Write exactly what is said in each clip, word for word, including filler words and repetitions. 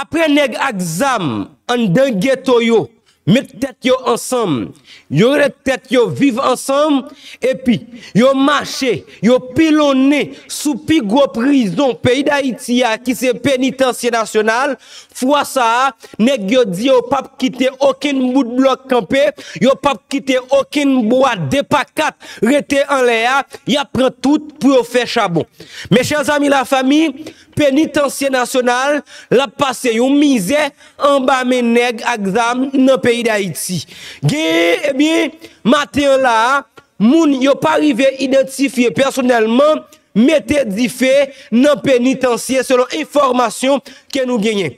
Apre nèg ak zam anndan geto yo met tèt yo ansanm, yo rele tèt yo Viv Ansanm, epi yo mache, yo pilonnen sou pi gwo prizon peyi Dayiti a, ki se Penitansye Nasyonal. Fwa sa a, nèg yo di yo p ap kite okenn bout blòk kanpe, yo p ap kite okenn bwa de pa kat rete anlè a, y ap pran tout pou yo fè chabon. Mes chers amis, la famille, Penitansye Nasyonal, l ap pase yon mizè anba men nèg ak zam nan peyi Dayiti. Genyen, ebyen, maten an la a, moun yo pa rive idantifye pèsonèlman mete dife nan Penitansye, selon enfòmasyon ke nou genyen.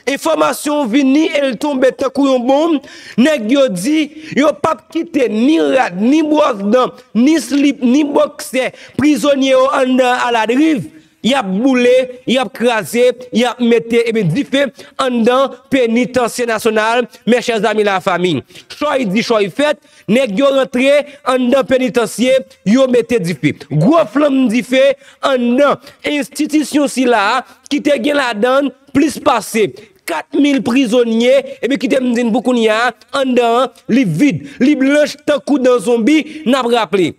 Enfòmasyon vini e l tonbe tankou yon bonm. Nèg yo di yo p ap kite ni rad, ni bwòs dan, ni slip, ni bòksè prizonye yo anndan aladriv. Y ap boule, y ap kraze, y ap mete, ebyen, dife anndan Penitansye Nasyonal, mes chers amis, la famille. Chòy di chòy fèt, nèg yo rantre anndan Penitansye, yo mete dife. Gwo flanm dife anndan enstitisyon sila a, ki te gen ladan l plis pase kat mil prizonye, ebyen, kite m di n pou kounye a, anndan an, li vid, li blanch tankou dan zonbi, n ap raple.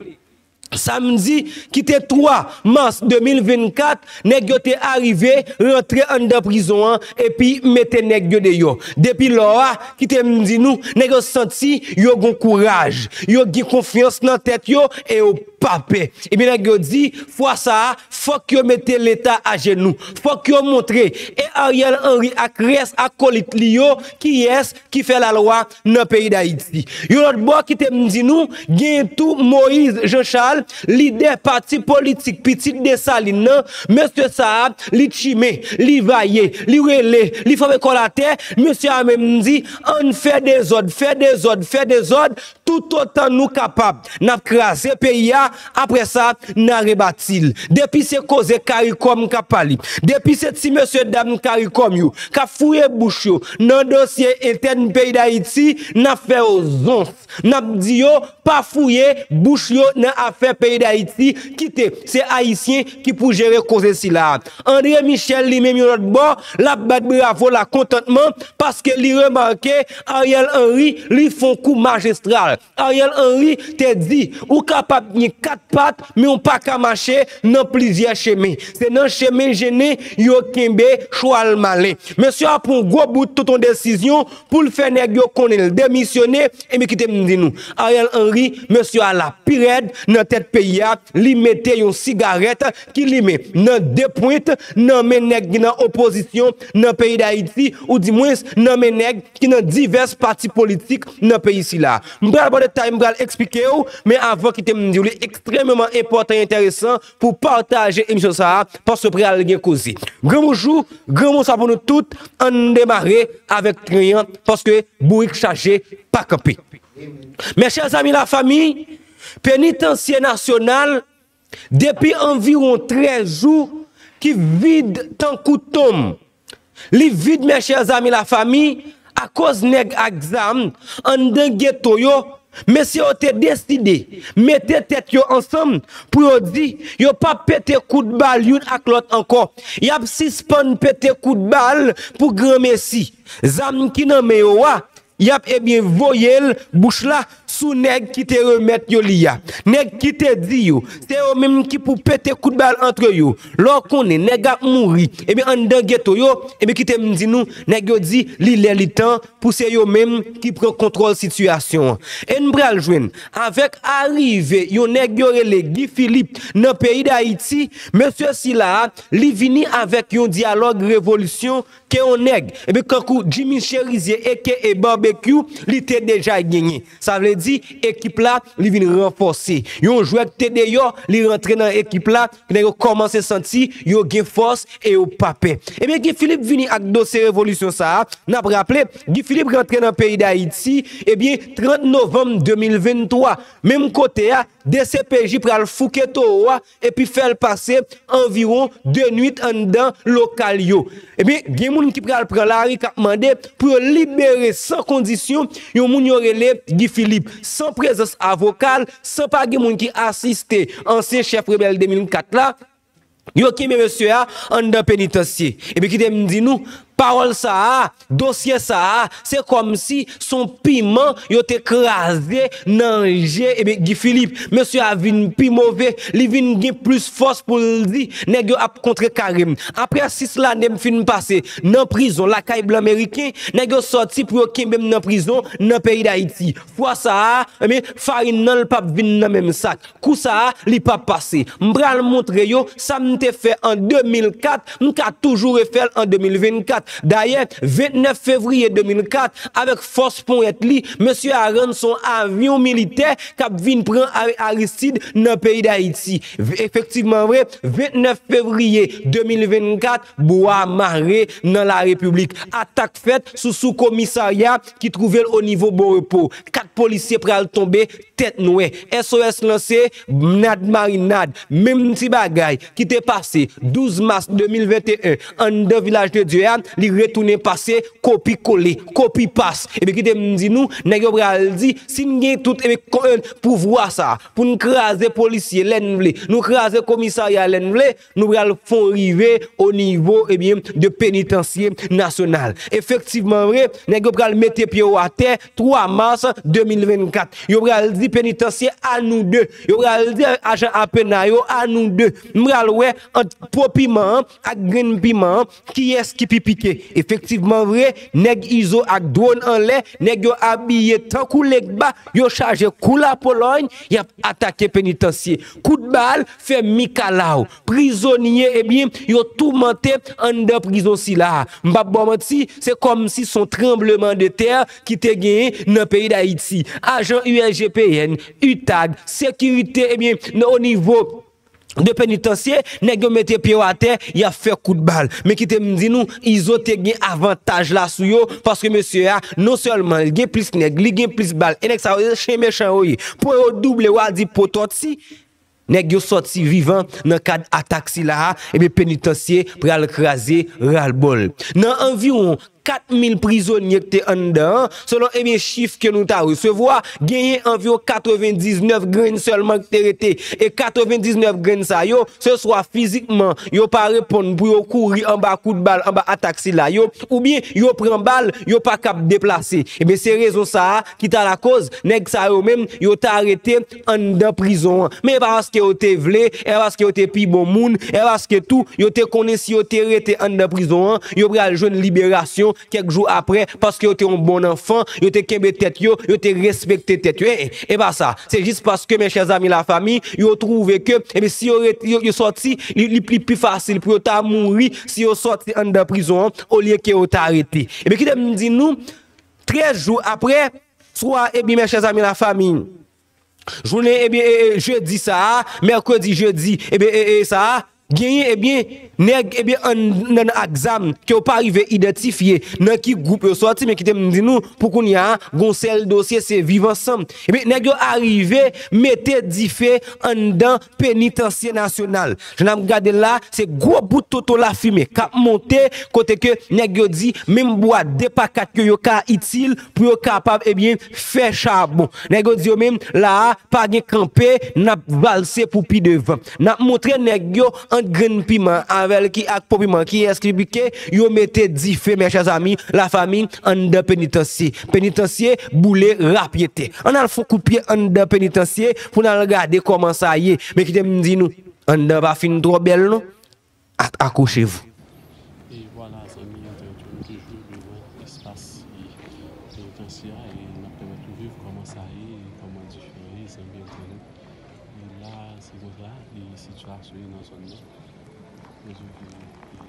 Samdi, ki te twa mas de mil vennkat, nèg yo te arive rantre anndan prizon an epi mete nèg yo deyò. Depi lò a, kite m di nou, nèg yo santi yo gon kouraj, yo gen konfyans nan tèt yo e yo pa pè. Ebyen, nèg yo di, fwa sa a, fòk yo mete Leta ajenou. Fòk yo montre e Ariel Henry ak rès akolit li yo kiyès ki fè lalwa nan peyi Dayiti. Yon lòt bò, kite m di nou, gen tou Moïse Jean Charles, lidè pati politik Pitit Desalin nan. Mesye sa a, li tchimen, li vaye, li rele, li frape kò l atè. Mesye a menm di, ann fè dezòd, fè dezòd, fè dezòd, toutotan nou kapab. N ap kraze peyi a, apre sa, n a rebati l. Depi se koze karikòm k ap pale, depi se ti mesye dam karikòm yo k ap fouye bouch yo nan dosye entèn peyi Dayiti, n ap fè yo zons. N ap di yo pa fouye bouch yo nan afè peyi Dayiti, kite se Ayisyen ki pou jere koze sila a. André Michel, li menm, yon lòt bò, l ap bat bravo lakontantman paske li remake Ariel Henry, li fè yon kou majestral. Ariel Henry te di, ou kapab gen kat pat, men w pa ka mache nan plizyè chemen. Se nan chemen jennen yo kenbe chwal malen. Mesye a pran yon gwo bout tout yon desizyon pou l fè nèg yo konnen l demisyone. Ebyen, kite m di nou, Ariel Henry, mesye a la pi rèd nan tèt peyi a, li mete yon sigarèt ki limen nan de pwent nan men nèg ki nan opozisyon nan peyi Dayiti, oudimwens nan men nèg ki nan divès pati politik nan peyi sila. M pral ba w detay, m pral eksplike w, men avan, kite m di w, li ekstrèmeman enpòtan e enteresan pou w pataje emisyon sa a, paske pral gen koze. Granmoun jou, granmoun sa pou nou tout, ann demare avèk tren an, paske bourik chaje pa kanpe. Mes chers amis, la famille, Penitansye Nasyonal, depi anviwon trèz jou, ki vid tankou tonm. Li vid, mes chers amis, la famille, akoz nèg ak zam anndan geto yo, mesye yo te deside mete tèt yo ansanm pou yo di yo p ap pete kout bal youn ak lòt ankò. Y ap sispann pete kout bal pou granmesi. Zam ki nan men yo a, y ap, ebyen, voye l bouch la sou nèg ki te remèt yo li a. Nèg ki te di yo, se yo menm ki pou pete kout bal antre yo. Lè w konnen nèg ap mouri, ebyen, anndan geto yo, ebyen, kite m di nou, nèg yo di li lè li tan pou se yo menm ki pran kontwòl sitiyasyon an. E n pral jwenn, avèk arive yon nèg yo rele Guy Philippe nan peyi Dayiti, mesye sila a, li vini avèk yon dyalòg revolisyon ke yon nèg, ebyen, kankou Jimmy Chérizier, aka Barbecue, li te deja genyen. Sa vle di, ekip la, li vin ranfòse. Yon jwè ki te deyò, li rantre nan ekip la, nèg yo kòmanse santi yo gen fòs e yo pa pè. Ebyen, Guy Philippe vini ak dosye revolisyon sa a. N ap raple, Guy Philippe rantre nan peyi Dayiti, ebyen, trant novanm de mil venntwa. Menm kote a, D C P J pral fouke towo a epi fè l pase anviwon de nuit anndan lokal yo. Ebyen, gen moun ki pral pran lari k ap mande pou yo libere san kondisyon yon moun yo rele Guy Philippe, san prezans avoka l, san pa gen moun ki asiste ansyen chèf rebèl de mil kat la. Yo kenbe mesye a anndan penitansye. Ebyen, kite m di nou, Pawòl sa a, dosye sa a, se kòmsi se yon piman yo te kraze nan je, ebyen, Guy Philippe. Mesye a vin pi move, li vin gen plis fòs pou l di, nèg yo ap kontrekare m. Apre sis lane m fin pase nan prizon lakay blan meriken, nèg yo sòti pou yo kenbe m nan prizon nan peyi Dayiti. Fwa sa a, ebyen, farin nan l p ap vin nan menm sak. Kou sa a, li p ap pase. M pral montre yo sa m te fè an de mil kat, m ka toujou refè l an de mil vennkat. Dayè, vennèf fevriye de mil kat, avèk fòs ponyèt li, mesye a rann se yon avyon militè k ap vin pran Ar-, Aristide nan peyi Dayiti. V-, efektivman vre, vennèf fevriye de mil vennkat, bwa mare nan Larepiblik. Atak fèt sou sou komisarya ki twouve l o nivo Bon Repo. Kat polisye pral tonbe tèt nwè. S O S lanse, nad marinad. Menm ti bagay ki te pase douz mas de mil venteyen anndan Vilaj de Dye a, li retounen pase kopi kole, kopi pas. Epi kite m di nou, nèg yo pral di, si n gen tout, epi ko-, eh, pouvwa sa, pou n kraze polisye lè n vle, nou kraze komisarya lè n vle, nou pral fè w rive o nivo, ebyen, de penitansye nasyonal. Efektivman vre, nèg yo pral mete pye yo atè twa mas de mil vennkat. Yo pral di penitansye a nou de. Yo pral di ajan apena yo a nou de. M pral wè ant po piman an ak grenn piman an, kiyès ki pi pike. Efektivman vre, nèg Izo ak dwòn anlè, nèg yo abiye tankou Legba, yo chaje kou Lapolòy, y ap atake penitansye. Kout bal fè mikalaw. Prizonye, ebyen, yo toumante anndan prizon sila a. M p ap ba w manti, se kòmsi se yon tranblemanntè ki te genyen nan peyi Dayiti. Ajan U S G P N, utag, sekirite, ebyen, nan, o nivo de penitansye, nèg yo mete pye yo atè, y ap fè kout bal. Men kite m di nou, Izo te gen avantaj la sou yo, paske mesye a, non sèlman li gen plis nèg, li gen plis bal, e nèg sa yo, se chen mechan yo ye. Po yo double, w a di po tòti, nèg yo sòti vivan nan kad atak sila a, ebyen penitansye pral kraze ras bòl. Nan anviwon kat mil prizonye ki te anndan an, selon, ebyen, chif ke nou ta resevwa, genyen anviwon katrevendiznèf grenn sèlman ki te rete. E katrevendiznèf grenn sa yo, se swa fizikman, yo pa reponn pou yo kouri anba kout bal, anba atak sila yo, oubyen yo pran bal, yo pa kab deplase. Ebyen, se rezon sa a ki ta lakoz nèg sa yo menm, yo ta rete anndan prizon an. Men e pa paske yo te vle, e pa paske yo te pi bon moun, e pa paske tou yo te konnen si yo te rete anndan prizon an, yo pral jwenn liberasyon kèk jou apre, paske yo te yon bon anfan, yo te kenbe tèt yo, yo te respekte tèt yo. E, e, e pa sa. Se jis paske, mes chers amis, la famille, yo twouve ke, ebyen, si yo ret-, yo, yo sòti, li, li pli, pli fasil pou yo ta mouri si yo sòti anndan prizon an, olye ke yo ta rete. Ebyen, kite m di nou, trèz jou apre, swa, ebyen, mes chers amis, la famille, jounen, ebyen, e, e, jedi sa a, mèkredi, jedi, ebyen, e, e, sa a, genyen, ebyen, nèg, ebyen, an, nan, ak zam ke yo pa rive idantifye nan ki gwoup yo sòti, men kite m di nou, pou kounye a, gon sèl dosye, se Viv Ansanm. Ebyen, nèg yo arive mete dife anndan penitansye nasyonal. Jan n ap gade l la, se gwo bout tonton lafimen k ap monte, kote ke nèg yo di, menm bwa de pa kat yo, yo ka itil pou yo kapab, ebyen, fè chabon. Nèg yo di yo menm, la a, pa gen kanpe, n ap valse pou pi devan. N ap montre nèg yo ant grenn piman avè l ki ak po piman, kiyès ki pike, yo mete dife, mes chers amis, la famille, anndan penitansye. Penitansye boule rapyetè. Ann al fè yon kout pye anndan penitansye pou n al gade kòman sa ye. Men kite m di nou, anndan pa fin twò bèl non. At-, accrochez-vous. E vwala, zanmi entènot yo, nou toujou devan espas, e, penitansye a, e n ap pèmèt ou viv kòman sa ye, e kòman diferan ye, zanmi entènot. E la, se konsa, e sitiyasyon ye nan zòn nan. Kote ke, e,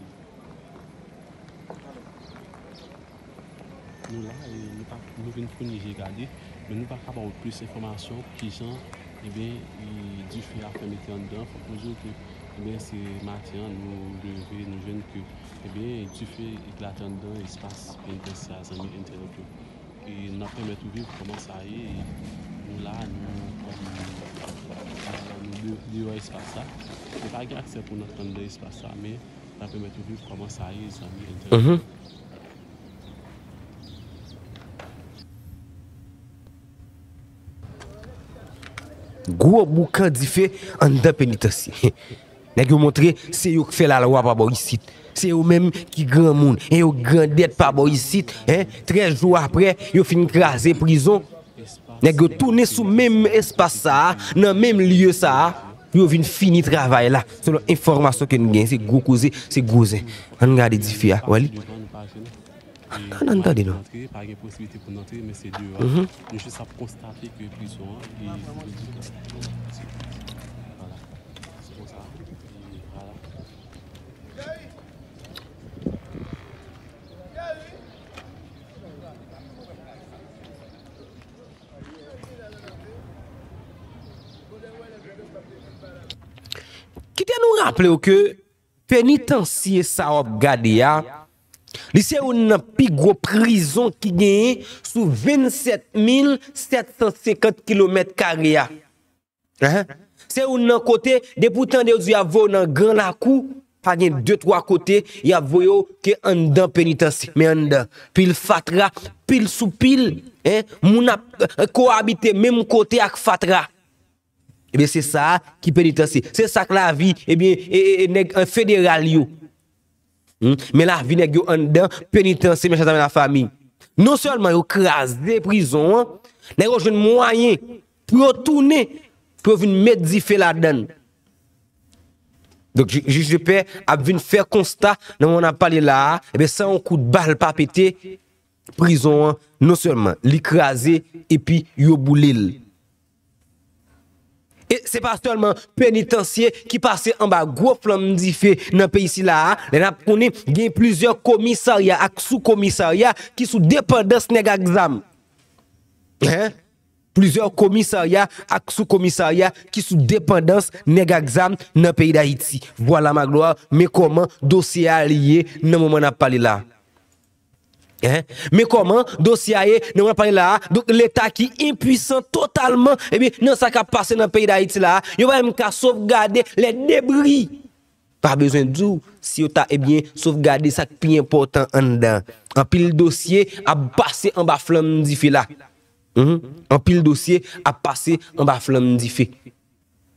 nou la, e nou pa, nou vin founi je gade, men nou pa ka ba w plis enfòmasyon kijan, ebyen, e, dife a fè mete anndan. Fòk nou di w ke, ebyen, se maten an nou leve, nou jwenn ke, ebyen, dife eklate anndan espas penitansye a, zanmi entènot yo. E n ap pèmèt ou viv kòman sa ye, e nou la, nou kòm, nou de-, deyò espas la. Nou pa gen aksè pou n antre anndan espas la, men n ap pèmèt ou viv kòman sa ye, zanmi entènot. Mhm. Gwo boukan dife anndan penitansye. Nèg yo montre se yo k fè lalwa pa bò isit. Se yo menm ki granmoun, e yo grandèt pa bò isit, en. Trèz jou apre, yo fin kraze prizon. Nèg yo tounen sou menm espas sa a, nan menm lye sa a, pou yo vin fini travay la. Selon enfòmasyon ke n gen, se gwo koze, se gwo zen. Ann gade dife a, wè li. Ann, ann, ann tande non. Antre, pa gen posibilite pou n antre, men se deyò a. Mhm. Nou jis ap konstate ke prizon an, li, li, vwala. Se konsa. E vwala. Kite nou raple w ke penitansye sa w ap gade a, li se youn nan pi gwo prizon ki genyen sou vennsèt mil sèt san senkant kilomèt kare a. Enhen. Se youn nan kote, depi w tande yo di y ap voye w nan gran lakou, pa gen de twa kote y ap voye w ke anndan penitansye. Men anndan, pil fatra, pil sou pil, en, moun ap, eh, koabite menm kote ak fatra. Ebyen, se sa ki penitansye. Se sa k lavi, ebyen, e, e, e, nèg, eh, federal yo. Hmm? Men lavi nèg yo anndan penitansye, mechanzam lafanmi. Non sèlman yo kraze prizon an, nèg yo jwenn mwayen pou yo tounen, pou yo vin met dife ladan l. Donk, jij, jij de pè ap vin fè konsta nan moman n ap pale la a, ebyen, san yon kout bal pa pete, prizon an, non sèlman li kraze, epi yo boule l. E se pa sèlman penitansye ki pase anba gwo flanm dife nan peyi sila a, lè n ap konnen gen plizyè komisarya ak sou komisarya ki sou depandans nèg ak zam. Hein? Plizyè komisarya ak sou komisarya ki sou depandans nèg ak zam nan peyi Dayiti. Vwala Magloire, men kòman dosye a li ye nan moman n ap pale la. Hein? Men kòman dosye a ye nan moman n ap pale la a. Donk, Leta ki enpwisan totalman, ebyen, nan sa k ap pase nan peyi Dayiti la a. Yo pa menm ka sovgade lè debri. Pa bezwen di w si yo ta, ebyen, sovgade sa k pi enpòtan anndan. Anpil dosye ap pase anba flanm dife la. Mhm. Anpil dosye ap pase anba flanm dife.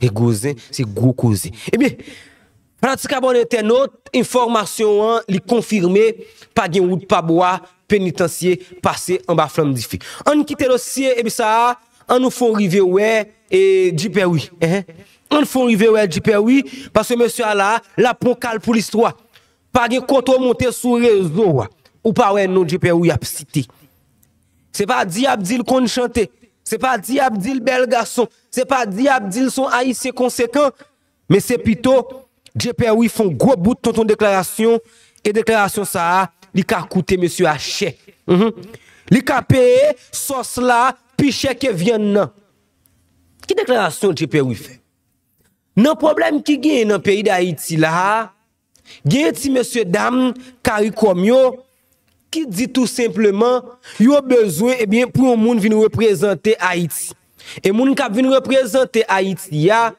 E gwo zen, se gwo koze. Ebyen, fanatik abòne entènot, enfòmasyon an, li konfime, pa gen wout pa bwa, penitansye pase anba flanm dife. Ann kite dosye, epi sa a, ann nou fè w rive wè, e, Djipèwi. Enhen. Ann fè w rive wè Djipèwi, paske mesye a la, l ap pran kal pou listwa. Pa gen kote w monte sou rezo a, ou pa wè non Djipèwi ap site. Se pa di y ap di l konn chante. Se pa di y ap di l bèl gason. Se pa di y ap di l se yon Ayisyen konsekan. Men se pito Djipèwi fè yon gwo bout tonton deklarasyon. E deklarasyon sa a, li ka koute mesye a chè. Mhm. Li ka peye sòs la pi chè ke vyann nan. Ki deklarasyon Djipèwi fè? Nan pwoblèm ki genyen nan peyi Dayiti la a, genyen ti mesye dam karikòm yo ki di tou senpleman yo bezwen, ebyen, pou yon moun vin reprezante Ayiti. E moun k ap vin reprezante Ayiti a,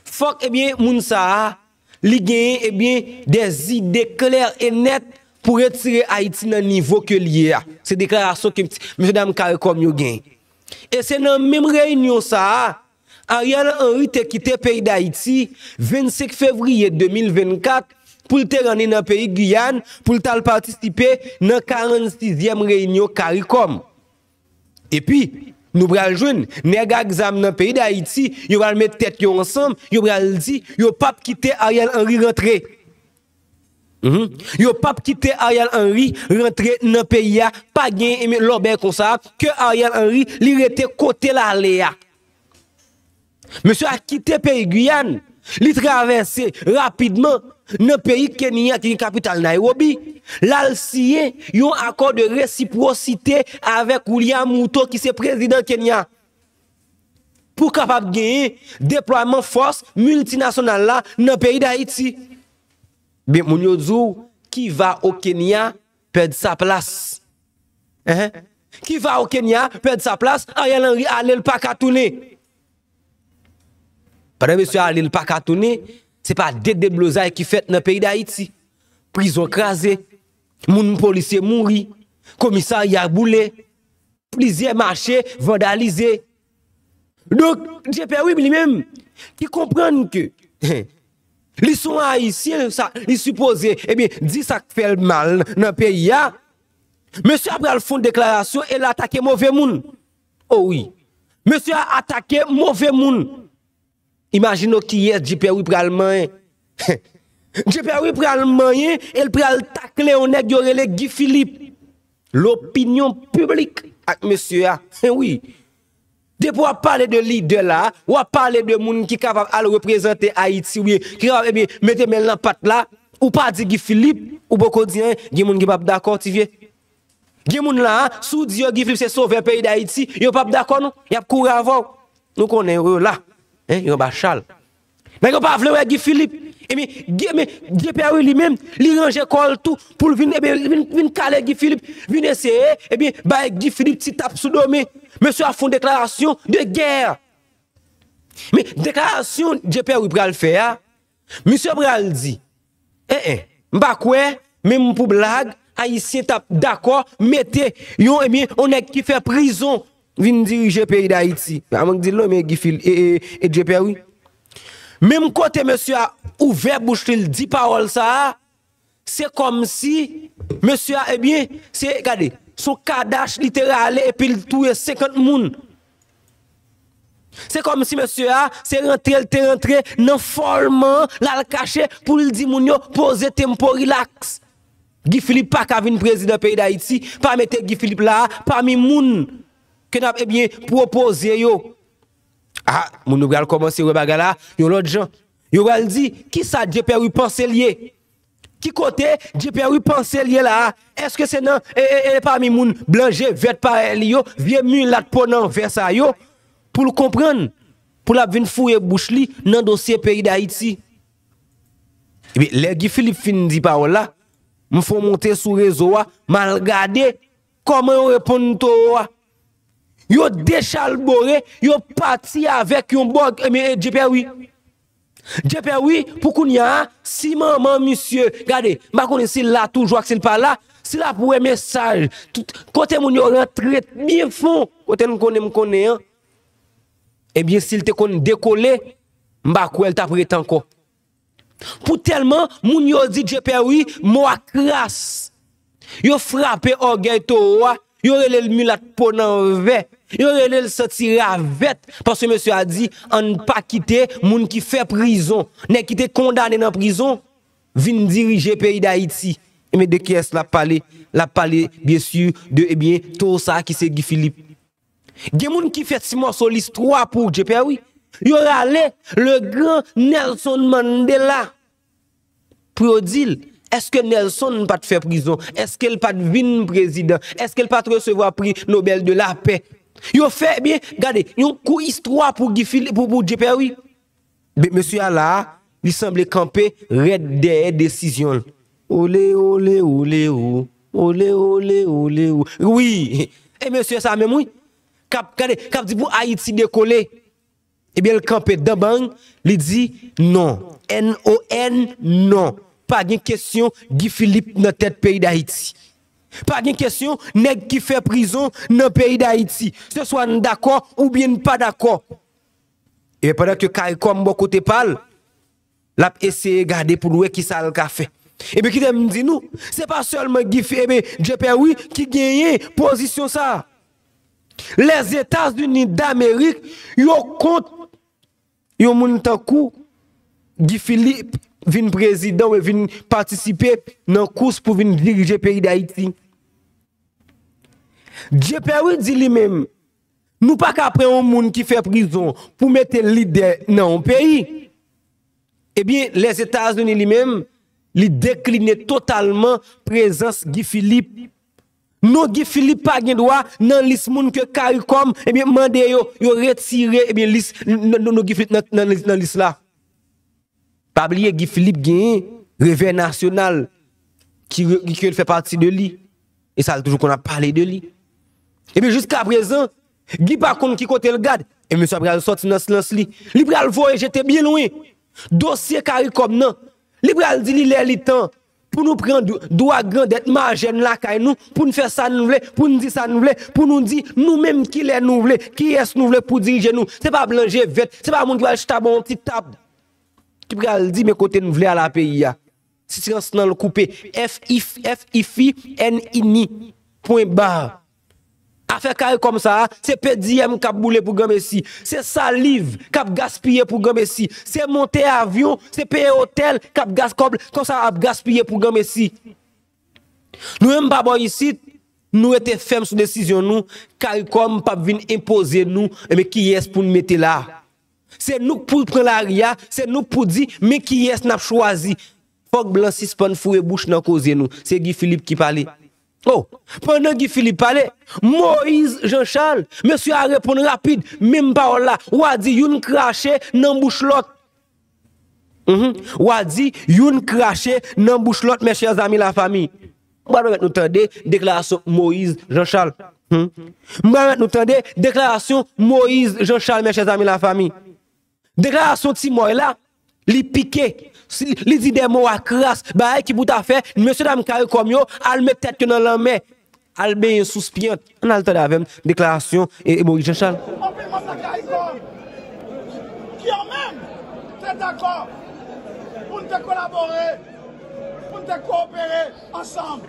fòk, ebyen, moun sa a, li genyen, ebyen, dè zide klè e nèt pou retire Ayiti nan nivo ke l ye a. Se deklarasyon ke ti mesye dam karikòm yo genyen. E se nan menm reyinyon sa a, Ariel Henry te kite peyi Dayiti vennsenk fevriye de mil vennkat pou l te rann li nan peyi Giyàn pou l t al patisipe nan karannsizyèm reyinyon karikòm. Epi, nou pral jwenn nèg ak zam nan peyi Dayiti, yo pral met tèt yo ansanm, yo pral di yo p ap kite Ariel Henry rantre. Mhm. Yo p ap kite Ariel Henry rantre nan peyi a. Pa gen, ebyen, lòbèy konsa ke Ariel Henry li rete kote l ale a. Mesye a kite peyi Giyàn, li travèse rapidman nan peyi Kenya ki gen kapital Nairobi. L al siyen yon akò de resipwosite avèk William Ruto ki se prezidan Kenya pou kapab genyen deplwaman fòs miltinasyonal la nan peyi Dayiti. Byen, moun yo di w, qui va au Kenya perd sa place. Hein? Qui va au Kenya perd sa place, Ariel Henry ale, l pa ka tounen. Pandan mesye ale, l pa ka tounen, se pa de deblozay ki fèt nan peyi Dayiti. Prizon kraze, moun polisye mouri, komisarya boule, plizyè mache vandalize. Donk, Djepèwib li menm, ki konprann ke, hein, Li se yon Ayisyen, sa, li sipoze, ebyen, di sa k fè l mal nan peyi a. Mesye a pral fè yon deklarasyon e l atake move moun. O wi. Mesye a atake move moun. Imajine w kiyès Djepèwi pral manyen. Djepèwi pral manyen e l pral takle yon nèg yo rele Guy Philippe. Lopinyon piblik ak mesye a. Wi. Depi w ap pale de lidè la, w ap pale de moun ki kapab al reprezante Ayiti, wi, ki kapab, ebyen, mete men l nan pat la, ou pa di Guy Philippe, ou poko di anyen, gen moun ki p ap dakò, ti vye. Gen moun la, si w di yo Guy Philippe se sovè peyi Dayiti, yo p ap dakò non, y ap kouri avè w. Nou konnen yo la, en, yo anba chal. Nèg yo pa vle wè Guy Philippe. Ebyen, Guy, men, Djepèwi li menm, li ranje kò l tou pou l vin, ebyen, vin, vin kale Guy Philippe, vin eseye, ebyen, bay Guy Philippe ti tap sou do, men mesye a fè yon deklarasyon de gè. Men deklarasyon Djepèwi pral fè a, misye pral di, en, en, m pa kwè, menm pou blag, Ayisyen t ap dakò mete yon, ebyen, yon nèg ki fè prizon vin dirije peyi Dayiti. A mwen k di l non, men Guy Phil-, e, e, e Djepèwi. Menm kote mesye a ouvè bouch li, l di pawòl sa a, se kòmsi mesye a, ebyen, se, gade, se yon kadach li te rale epi l touye senkant moun. Se kòmsi mesye a, se rantre l te rantre nan fòlman, l al kache pou l di moun yo poze tempo, rilaks. Guy Philippe pa ka vin prezidan peyi Dayiti, pa mete Guy Philippe la pami moun ke n ap, ebyen, pwopoze yo. A, moun yo pral kòmanse wè bagay la yon lòt jan. Yo pral di, kisa Djepèwi panse l ye? Ki kote Djepèwi panse l ye la a? Èske se nan, e, e, e, pami moun blan je vèt parèy li yo, vye milat po nan vè sa yo, pou l konprann, pou l ap vin fouye bouch li nan dosye peyi Dayiti? Ebyen, lè Guy Philippe fin di pawòl la, m fè w monte sou rezo a, m al gade kòman yo reponn towo a. Yo dechalbore, yo pati avèk yon bòg, ebyen, e, Djepèwi. Djepèwi, pou kounye a, si manman misye, gade, m pa konnen si l la toujou ak si l pa la, si l ap wè mesaj, tout, kote moun yo rantre byen fon, kote n konnen m konnen an, ebyen, si l te konn dekole, m pa kwè l t ap ret ankò. Pou tèlman moun yo di Djepèwi mo a kras. Yo frape ògèy towo a, yo rele l milat po nan vè, yo rele l santi ravèt, paske mesye a di, ann pa kite moun ki fè prizon, nèg ki te kondane nan prizon, vin dirije peyi Dayiti. Ebyen, de kiyès l ap pale? L ap pale, byen si, de, ebyen, towo sa a ki se Guy Philippe. Gen moun ki fè ti mòso listwa pou Djepèwi. Yo rale le gran Nelson Mandela pou yo di l, èske Nelson pa t fè prizon? Èske l pa t vin prezidan? Èske l pa t resevwa pri Nobèl de lapè? Yo fè, ebyen, gade, yon kou istwa pou Guy Philippe, pou, pou Djepèwi. Men mesye a la a, li sanble kanpe rèd dèyè desizyon l. Ole, ole, ole, o. Ole, ole, ole, o. Wi. E mesye sa menm, wi. K ap, gade, k ap di pou Ayiti dekole. Ebyen, l kanpe dan bang, li di non. N O N, non. Pa gen kesyon Guy Philippe nan tèt peyi Dayiti. Pa gen kesyon nèg ki fè prizon nan peyi Dayiti. Se swa n dakò oubyen n pa dakò. E pandan ke Caricom bò kote pa l, l ap eseye gade pou l wè kisa l ka fè. Ebyen, kite m di nou, se pa sèlman Guy Fi-, ebyen, Djepèwi ki genyen pozisyon sa a. Lèzetazini Damerik, yo kont yon moun tankou Guy Philippe vin prezidan oubyen vin patisipe nan kous pou vin dirije peyi Dayiti. Djepèwi di li menm, nou pa ka pran yon moun ki fè prizon pou mete l lidè nan yon peyi. Ebyen, Lèzetazini li menm, li dekline totalman prezans Guy Philippe. Non Guy Philippe pa gen dwa nan lis moun ke Caricom, ebyen, mande yo, yo retire, ebyen, lis, n-, n-, non Guy Philippe nan, nan lis, nan lis la. Pa bliye Guy Philippe genyen revè nasyonal ki, ki, ki fè pati de li. E sa l toujou konn ap pale de li. Ebyen, jiskaprezan, Guy pa konn ki kote l gad. E mesye a pral sòti nan silans li. Li pral voye jete byen lwen dosye Caricom nan. Li pral di li lè li tan pou nou pran dwa grandèt majè n lakay nou, pou n fè sa n vle, pou n di sa n vle, pou nou di nou menm kilè nou vle, kiyès nou vle pou dirije nou. Se pa blan je vèt, se pa moun ki pral chita bò yon ti tab. ki pral di men kote n vle al a peyi a. Sitiyans nan l koupe. F I F, F I F I, N I N I. Pwen ba. Afè karikom sa a, se pe diyèm k ap boule pou granmesi. Se saliv k ap gaspiye pou granmesi. Se monte avyon, se peye otèl k ap gas-, kòb konsa ap gaspiye pou granmesi. Nou menm pa bò isit, nou rete fèm sou desizyon nou, karikom p ap vin enpoze nou, enben kiyès pou n mete la. Se nou k pou pran lari a, se nou k pou di, men kiyès n ap chwazi. Fòk blan sispann foure bouch nan koze nou. Se Guy Philippe ki pale. Oh, pandan Guy Philippe pale, Moïse Jean Charles, mesye a reponn rapid, menm pawòl la, w a di youn krache nan bouch lòt. Mhm. W a di youn krache nan bouch lòt, mes chers amis, la famille. M pral pèmèt nou tande deklarasyon Moïse Jean Charles. Hmm. M pral pèmèt nou tande deklarasyon Moïse Jean Charles, mes chers amis, la famille. Deklarasyon Ti Mòy la, li pike, si, li di de mo a kras, bagay ki pou ta fè, mesye dam karikom yo, al met tèt yo nan lanmè, al benyen sous pyant. Ann al tande avè m deklarasyon e, e Moïse Jean Charles. Anpil manm nan karikom ki an menm te dakò pou n te kolabore, pou n te kowopere ansanm.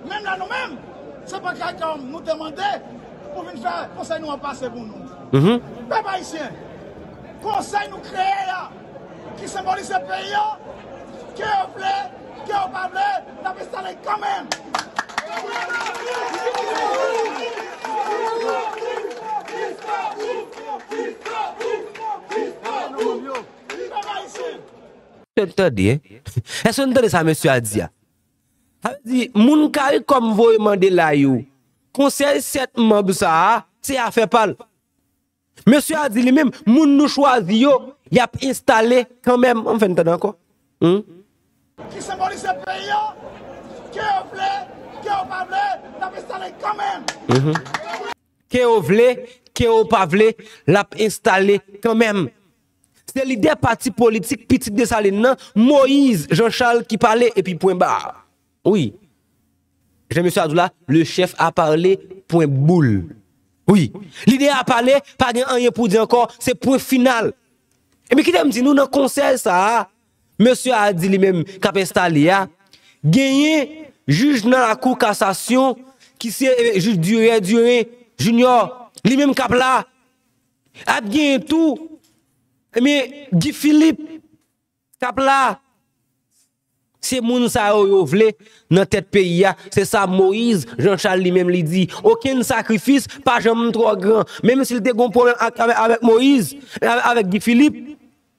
Menm lè nou menm, se pa karikom nou te mande pou vin fè konsèy nou an pase pou nou. Mhm. Pèp ayisyen, konsèy nou kreye a, ki senbolize peyi a, ke yo vle, ke yo pa vle, n ap enstale kanmenm. Pèp ayisyen, Tande, tande, hein? Èske n tande sa mesye a di a? Sa vle di, moun karikom voye mande la yo. Konsèy sèt manm sa a, se afè pa l. Mesye a di li menm, moun nou chwazi yo, y ap enstale kanmenm. Ann fè n tande ankò. Hmm? Ki senbolize peyi a, ke yo vle, ke yo pa vle, n ap enstale kanmenm. Mhm. Ke yo vle, ke yo pa vle, l ap enstale kanmenm. Se lidè pati politik Pitit Desalin nan, Moïse Jean Charles, ki pale epi pwen ba. Wi. Jan mesye a di w la, le chef a parlé, pwen boul. Wi. Lidè a pale, pa gen anyen pou di ankò, se pwen final. Ebyen, kite m di nou, nan konsèy sa a, mesye a di li menm k ap enstale a, genyen jij nan lakou kasasyon ki se, eh, jij Duret, Duret Junior, li menm k ap la. Ap genyen tou, ebyen, Guy Philippe k ap la. Se moun sa yo yo vle nan tèt peyi a. Se sa Moïse Jean Charles li menm li di. Okenn sakrifis pa janm twò gran. Menm si l te gon pwoblèm ak, avèk, avèk Moïse, avèk, avèk Guy Philippe,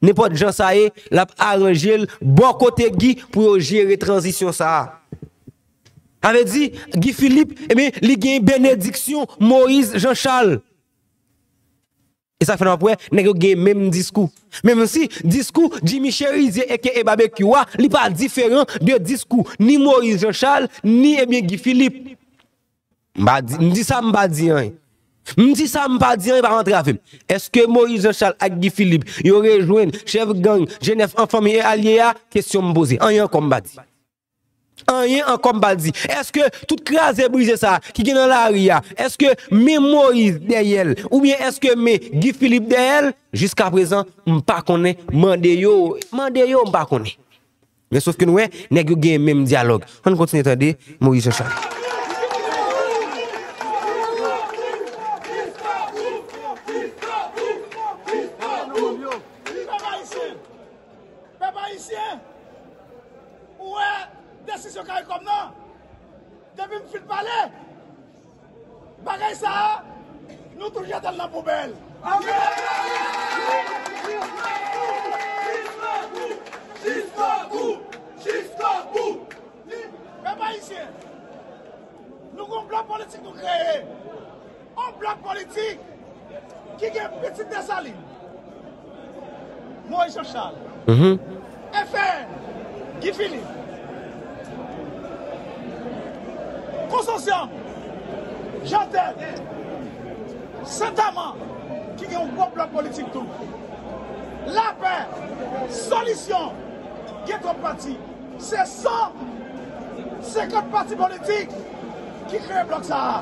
nenpòt jan sa ye, l ap aranje l bò kote Guy pou yo jere tranzisyon sa a. Sa vle di, Guy Philippe, ebyen, li gen benediksyon Moïse Jean Charles. E sa fè n ap wè, nèg yo gen menm diskou. Menm si diskou Jimmy Chérizier aka Babekyou a, li pa diferan de diskou ni Moïse Jean Charles, ni, ebyen, Guy Philippe. M pa di, m di sa, m pa di anyen. M di sa, m pa di anyen, pa rantre avè m. Èske Moïse Jean Charles ak Guy Philippe, yo rejwenn chèf gang G nèf an fanmi e alye a? Kesyon m poze. Anyen ankò m pa di. Anyen ankò m pa di. Èske tout kraze brize sa ki gen nan lari a, èske men Moïse dèyè l, oubyen èske men Guy Philippe dèyè l? Jiskaprezan, m pa konnen. Mande yo, mande yo, m pa konnen. Men sof ke nou wè, nèg yo gen menm dyalòg. Ann kontinye tande Moïse Jean Charles. Pèp ayisyen, ou wè desizyon karikom nan? Depi m fin pale, bagay sa a, nou tout jete l nan poubèl. Pèp ayisyen, nou gon blòk politik nou kreye. Yon blòk politik ki gen Pitit Desalin, Moïse Jean Charles, mhm, F R N, Guy Philippe, Konsosyòm, Jantèt, Sentama, ki gen yon gwo blòk politik tou. Lapè, Solisyon, gen twòp pati. Se san senkant pati politik ki kreye blòk sa a.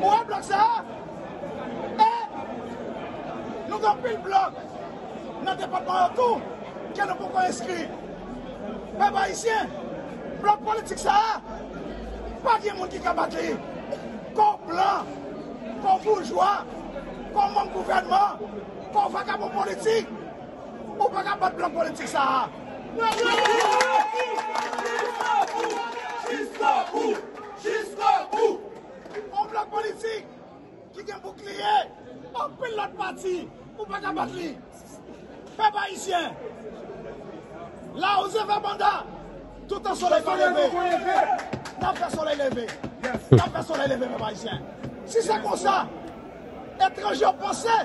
Ou wè blòk sa a? E nou gen anpil blòk nan depatman yo tou. Ke nou poko enskri. Pèp ayisyen, blòk politik sa a, pa gen moun ki ka bat li. Kò w blan, kò w boujwa, kò w manm gouvènman, kò w vakabon politik, ou pa ka bat blòk politik sa a. Yon blòk politik ki gen boukliye, anpil lòt pati, ou pa ka bat li. Pèp ayisyen, la oze fè banda, toutan solèy pa leve, n ap fè solèy leve. N ap fè solèy leve, pèp ayisyen. Si se konsa, etranje yo panse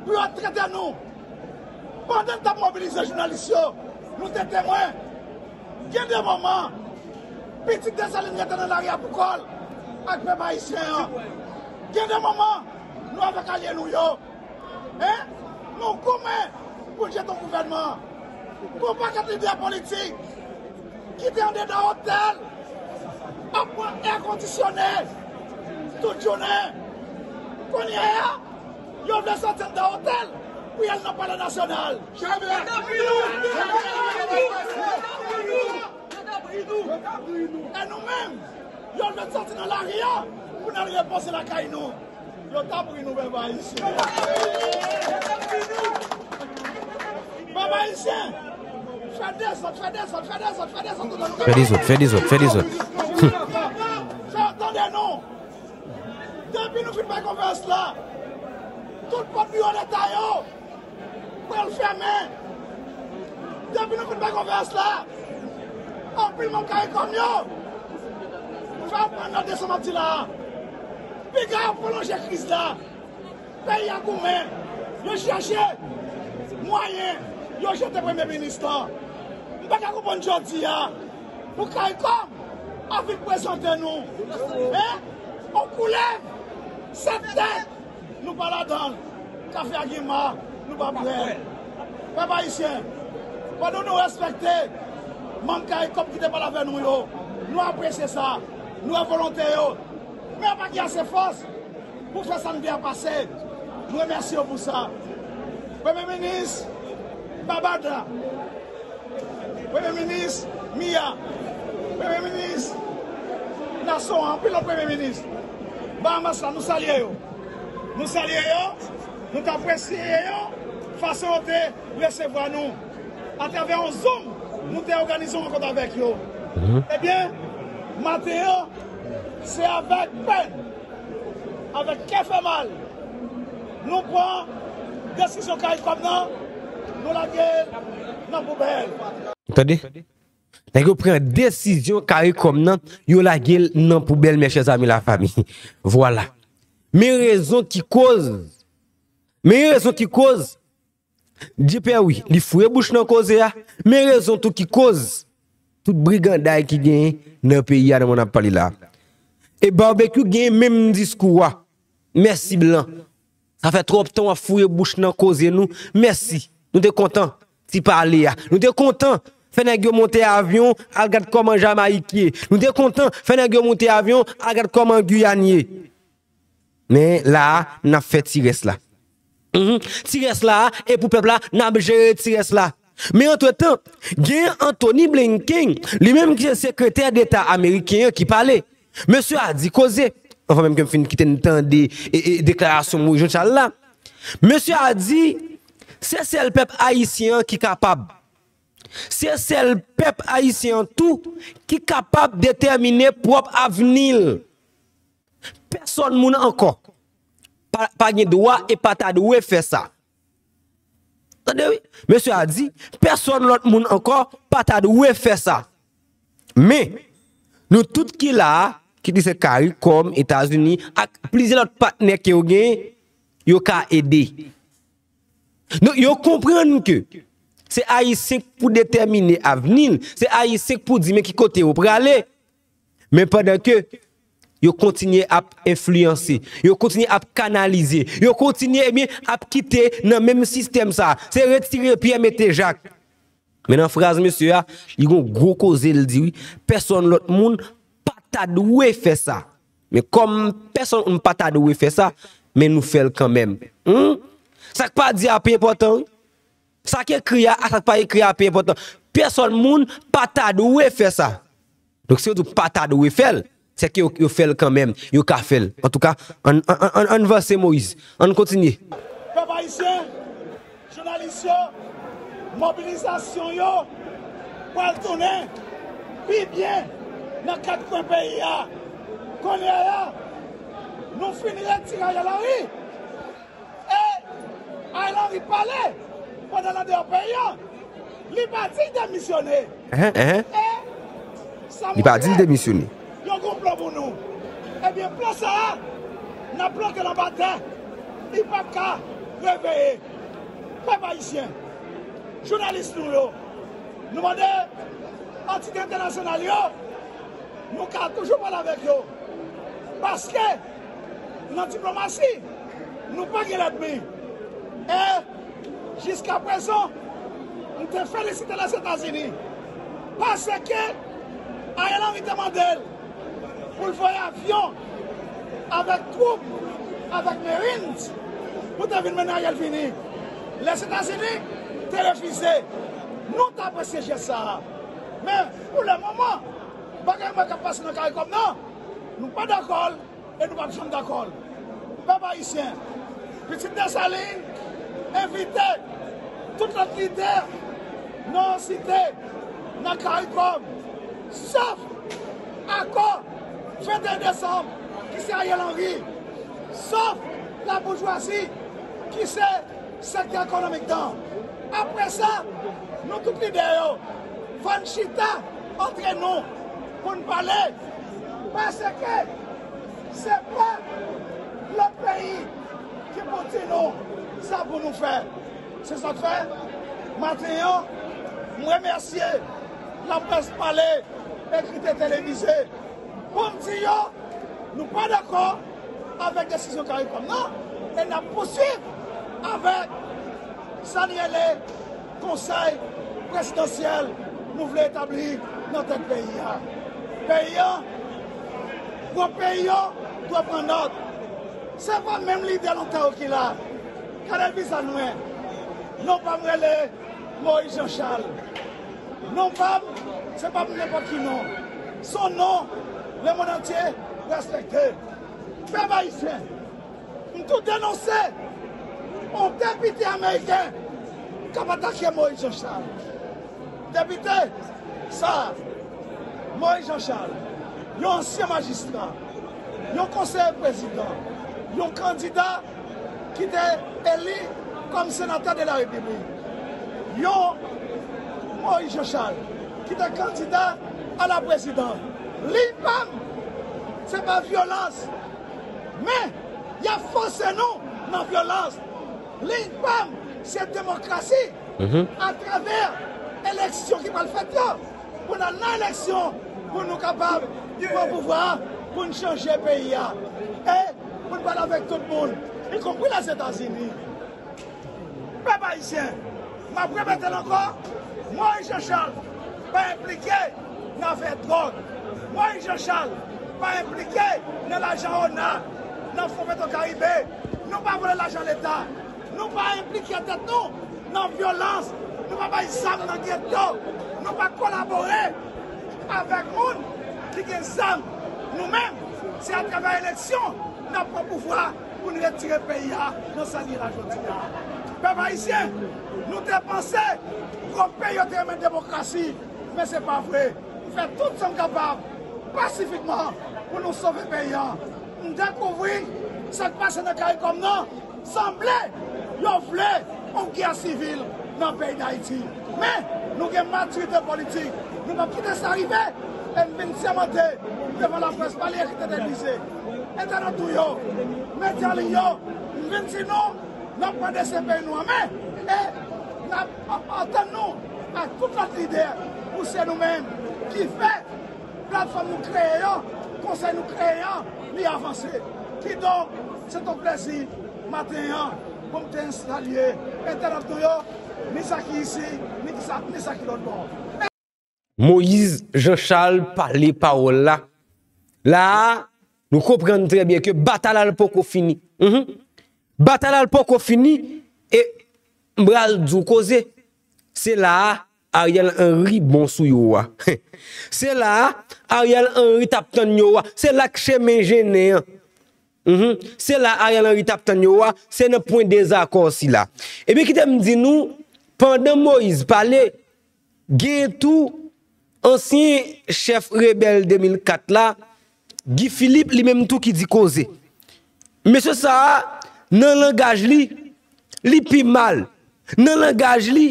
pou yo trete nou. Pandan n t ap mobilize jounalis yo, nou te temwen. Gen de moman, pitit Desalin rete nan lari a pou kò l ak pèp ayisyen an. Gen de moman, nou avèk alye nou yo, en, nou goumen pou n jete yon gouvènman. Gon pakèt lidè politik ki te andedan otèl ap pran èkondisyone tout jounen. Kounye a, yo vle soti anndan otèl pou y al nan Palè Nasyonal. Yo t ap ri nou! Yo t ap ri nou! Yo t ap ri nou! E nou menm, yo vle soti nan lari a pou n al repoze lakay nou. Yo t ap ri nou, pèp ayisyen. Pèp ayisyen, fè dezòd, fè dezòd, fè dezòd, fè dezòd, toutan nou ka. Fè dezòd, fè dezòd, fè dezòd. Fè yo tande nou. Depi nou fin bay konferans la, tout pòt biwo Leta yo pral fèmen. Depi nou fin bay konferans la, anpil manm CARICOM yo fè yo pran nòt de sa m ap di la a. Piga yo pwolonje kriz la. Peyi a goumen. Yo chèche mwayen yo jete premye minis lan. M pa ka konprann jodi a pou CARICOM ap vin prezante nou, en, yon koulèv sèt tèt. Nou pa ladan l. Kafe a gen ma, nou pa bwè l. Pèp ayisyen, pandan nou respekte manm CARICOM ki te pale avè nou yo, nou apresye sa, nou wè volonte yo. Men yo pa gen ase fòs pou fè sa n gen a pase. Nou remèsye yo pou sa. Premye minis Babada, Premye minis Mia, Premye minis Nason an, anpil lòt premye minis Bahamas la, nou salye yo. Nou salye yo, nou t apresye yo, fason yo te resevwa nou. Atravè yon Zoom, nou te òganize yon rankont avèk yo. Ebyen, maten an, se avèk pèn, avèk kè fè mal, nou pran desizyon CARICOM nan, nou lage l nan poubèl. Tande? Nèg yo pran desizyon CARICOM nan, yo lage l nan poubèl, mes chers amis, la famille. Vwala. Men rezon ki koz. Men rezon ki koz. Dye pè wi, li foure bouch nan koze a. Men rezon tou ki koz tout briganday ki genyen nan peyi a nan moman n ap pale la. E Barbecue genyen menm diskou a. Mèsi blan. Sa fè twòp tan w ap foure bouch nan koze nou. Mèsi. Nou te kontan ti pale a. Nou te kontan fè nèg yo monte avyon al gad kòman Jamayik ye. Nou te kontan fè nèg yo monte avyon al gad kòman Giyàn ye. Men la a, n ap fè ti rès la. Mhm. Ti rès la a, e pou pèp la, n ap jere ti rès la. Men antretan, gen Anthony Blinken, li menm ki se sekretè deta ameriken an ki pale. Mesye a di koze, anvan menm ke m fin kite n tande e, e, deklarasyon Moïse Jean Charles la. Mesye a di, se sèl pèp ayisyen an ki kapab. Se sèl pèp ayisyen an tou ki kapab detèmine pwòp avni l. Pèsòn moun ankò pa, pa gen dwa e pa ta dwe fè sa. Tande wi, mesye a di, pèsòn lòt moun ankò pa ta dwe fè sa. Men, nou tout ki la a, kit li se CARICOM, Etazini, ak plizyè lòt patnè ke yo genyen, yo ka ede. Donk, yo konprann ke se Ayisyen k pou detèmine avni l, se Ayisyen k pou di men ki kote yo prale. Men pandan ke yo kontinye ap enfliyanse, yo kontinye ap kanalize, yo kontinye, ebyen, ap kite nan menm sistèm sa a. Se retire pyè, mete jak. Men nan fraz mesye a, li gon gwo koze l di wi, pèsòn lòt moun pa ta dwe fè sa. Men kòm pèsòn moun pa ta dwe fè sa, men nou fè l kanmenm. Hum? Sa k pa di a pi enpòtan wi. Sa k ekri a, a sa k pa ekri a, pi enpòtan. Pèsòn moun pa ta dwe fè sa. Donk, si yo di w pa ta dwe fè l, se ke yo, yo fè l kanmenm, yo ka fè l. Antouka, ann, ann, ann, ann vanse, Moyiz. Ann kontinye. Pèp ayisyen, jounalis yo, mobilizasyon yo pral tounen pi byen nan kat kwen peyi a. Kounye a, nou fin retire Ariel Henry. E Ariel Henry pale pandan l andeyò peyi a. Li pa di l demisyone. Ehe, ehe. E sa montre li pa di l demisyone. Yo gon plan pou nou. Ebyen, plan sa a, n ap bloke l anba tè. Li p ap ka reveye. Pèp ayisyen, jounalis nou yo, nou mande antite entènasyonal yo, nou ka toujou pale avèk yo. Paske, nan diplomasi, nou pa gen lènmi. E, jiskaprezan, m te felisite Lèzetazini. Paske, Ariel Henry te mande l pou l voye avyon avèk twoup, avèk Marines, pou te vin mennen Ariel vini. Lèzetazini te refize. Nou t apresye jès sa a. Men, pou le moman, bagay mwen k ap pase nan Karikòm nan, nou pa dakò l e nou p ap janm dakò l. Pèp ayisyen, Pitit Desalin envite tout lòt lidè nan site, nan Karikòm, sòf akò venteyen desanm, ki se Ariel Henry, sòf laboujwazi, ki se sektè ekonomik nan. Apre sa, nou tout lidè yo, fò n chita antre nou pou n pale, paske se pa lòt peyi ki pou di nou sa pou nou fè. Se sa k fè, maten an, m remèsye laprès pale, ekri, televize, pou m di yo, nou pa dakò avèk desizyon Karikòm nan, e n ap pouswiv avèk sa n rele konsèy prezidansyèl nou vle etabli nan tèt peyi a. Peyi a, gwo peyi yo dwe pran nòt. Se pa menm lidè lontan yo ki la. Gade vizaj mwen. Non pa m rele Moyiz Jan Chal. Non pa m, se pa m nenpòt ki non. Se yon non lemonn antye respekte. Pèp ayisyen, m tou denonse yon depite ameriken k ap atake Moyiz Jan Chal. Depite sa, Moyiz Jan Chal, yon ansyen majistra, yon konseye prezidan, yon kandida ki te eli kòm senatè de la Repiblik, yon Moyiz Jan Chal ki te kandida a la prezidans. Liy pa m, se pa vyolans, men y ap fòse nou nan vyolans. Liy pa m, se demokrasi atravè eleksyon ki pral fèt yo, pou n al nan eleksyon, pou nou kapab pran pouvwa a, pou n chanje peyi a. E pou n pale avèk tout moun, ikonpri Lèzetazini. Pèp ayisyen, m ap repete l ankò, Moyiz Jan Chal pa enplike nan afè dwòg. Moyiz Jan Chal pa enplike nan lajan ona, nan Fon Petro Karibe. Nou pa vòlè lajan leta. Nou pa enplike tèt nou nan vyolans. Nou pa bay zam nan geto. Nou pa kolabore avèk moun ki gen zam. Nou menm, se atravè eleksyon n ap pran pouvwa pou n retire peyi a nan sa l ye la jodi a. Pèp ayisyen, nou te panse gwo peyi yo te renmen demokrasi, men se pa vre. M fè tout sa m kapab pasifikman pou nou sove peyi a. M dekouvri sa k pase nan Karikòm nan. Sanble yo vle yon gè sivil nan peyi Dayiti. Men, nou gen matirite politik. Nou p ap kite sa rive. E m vin sèmante devan laprès, pale, ekri, televize, entènot nou yo, medya an liy yo, m vin di nou, n ap pran desten peyi nou an men. E n ap, ap atann nou ak tout lòt lidè pou se nou menm ki fè platfòm nou kreye an, konsèy nou kreye an, li avanse. Kidonk, se t on plezi maten an pou m te salye entènot nou yo, ni sa ki isi, ni ki sa, ni sa ki lòt bò. Moyiz Jan Chal pale pawòl la. La a, nou konprann trè byen ke batay la l poko fini. Mhm. Batay la l poko fini, e m pral di w koze. Se la a Ariel Henry bon sou yo a. Se la a Ariel Henry t ap tann yo a. Se la k chemen jennen an. Mhm. Se la Ariel Henry t ap tann yo a. Se nan pwen dezakò sila. Ebyen, kite m di nou, pandan Moïse pale, gen tou ansyen chèf rebèl de mil kat la, Guy Philippe, li menm tou ki di koze. Mesye sa a, nan langaj li, li pi mal. Nan langaj li,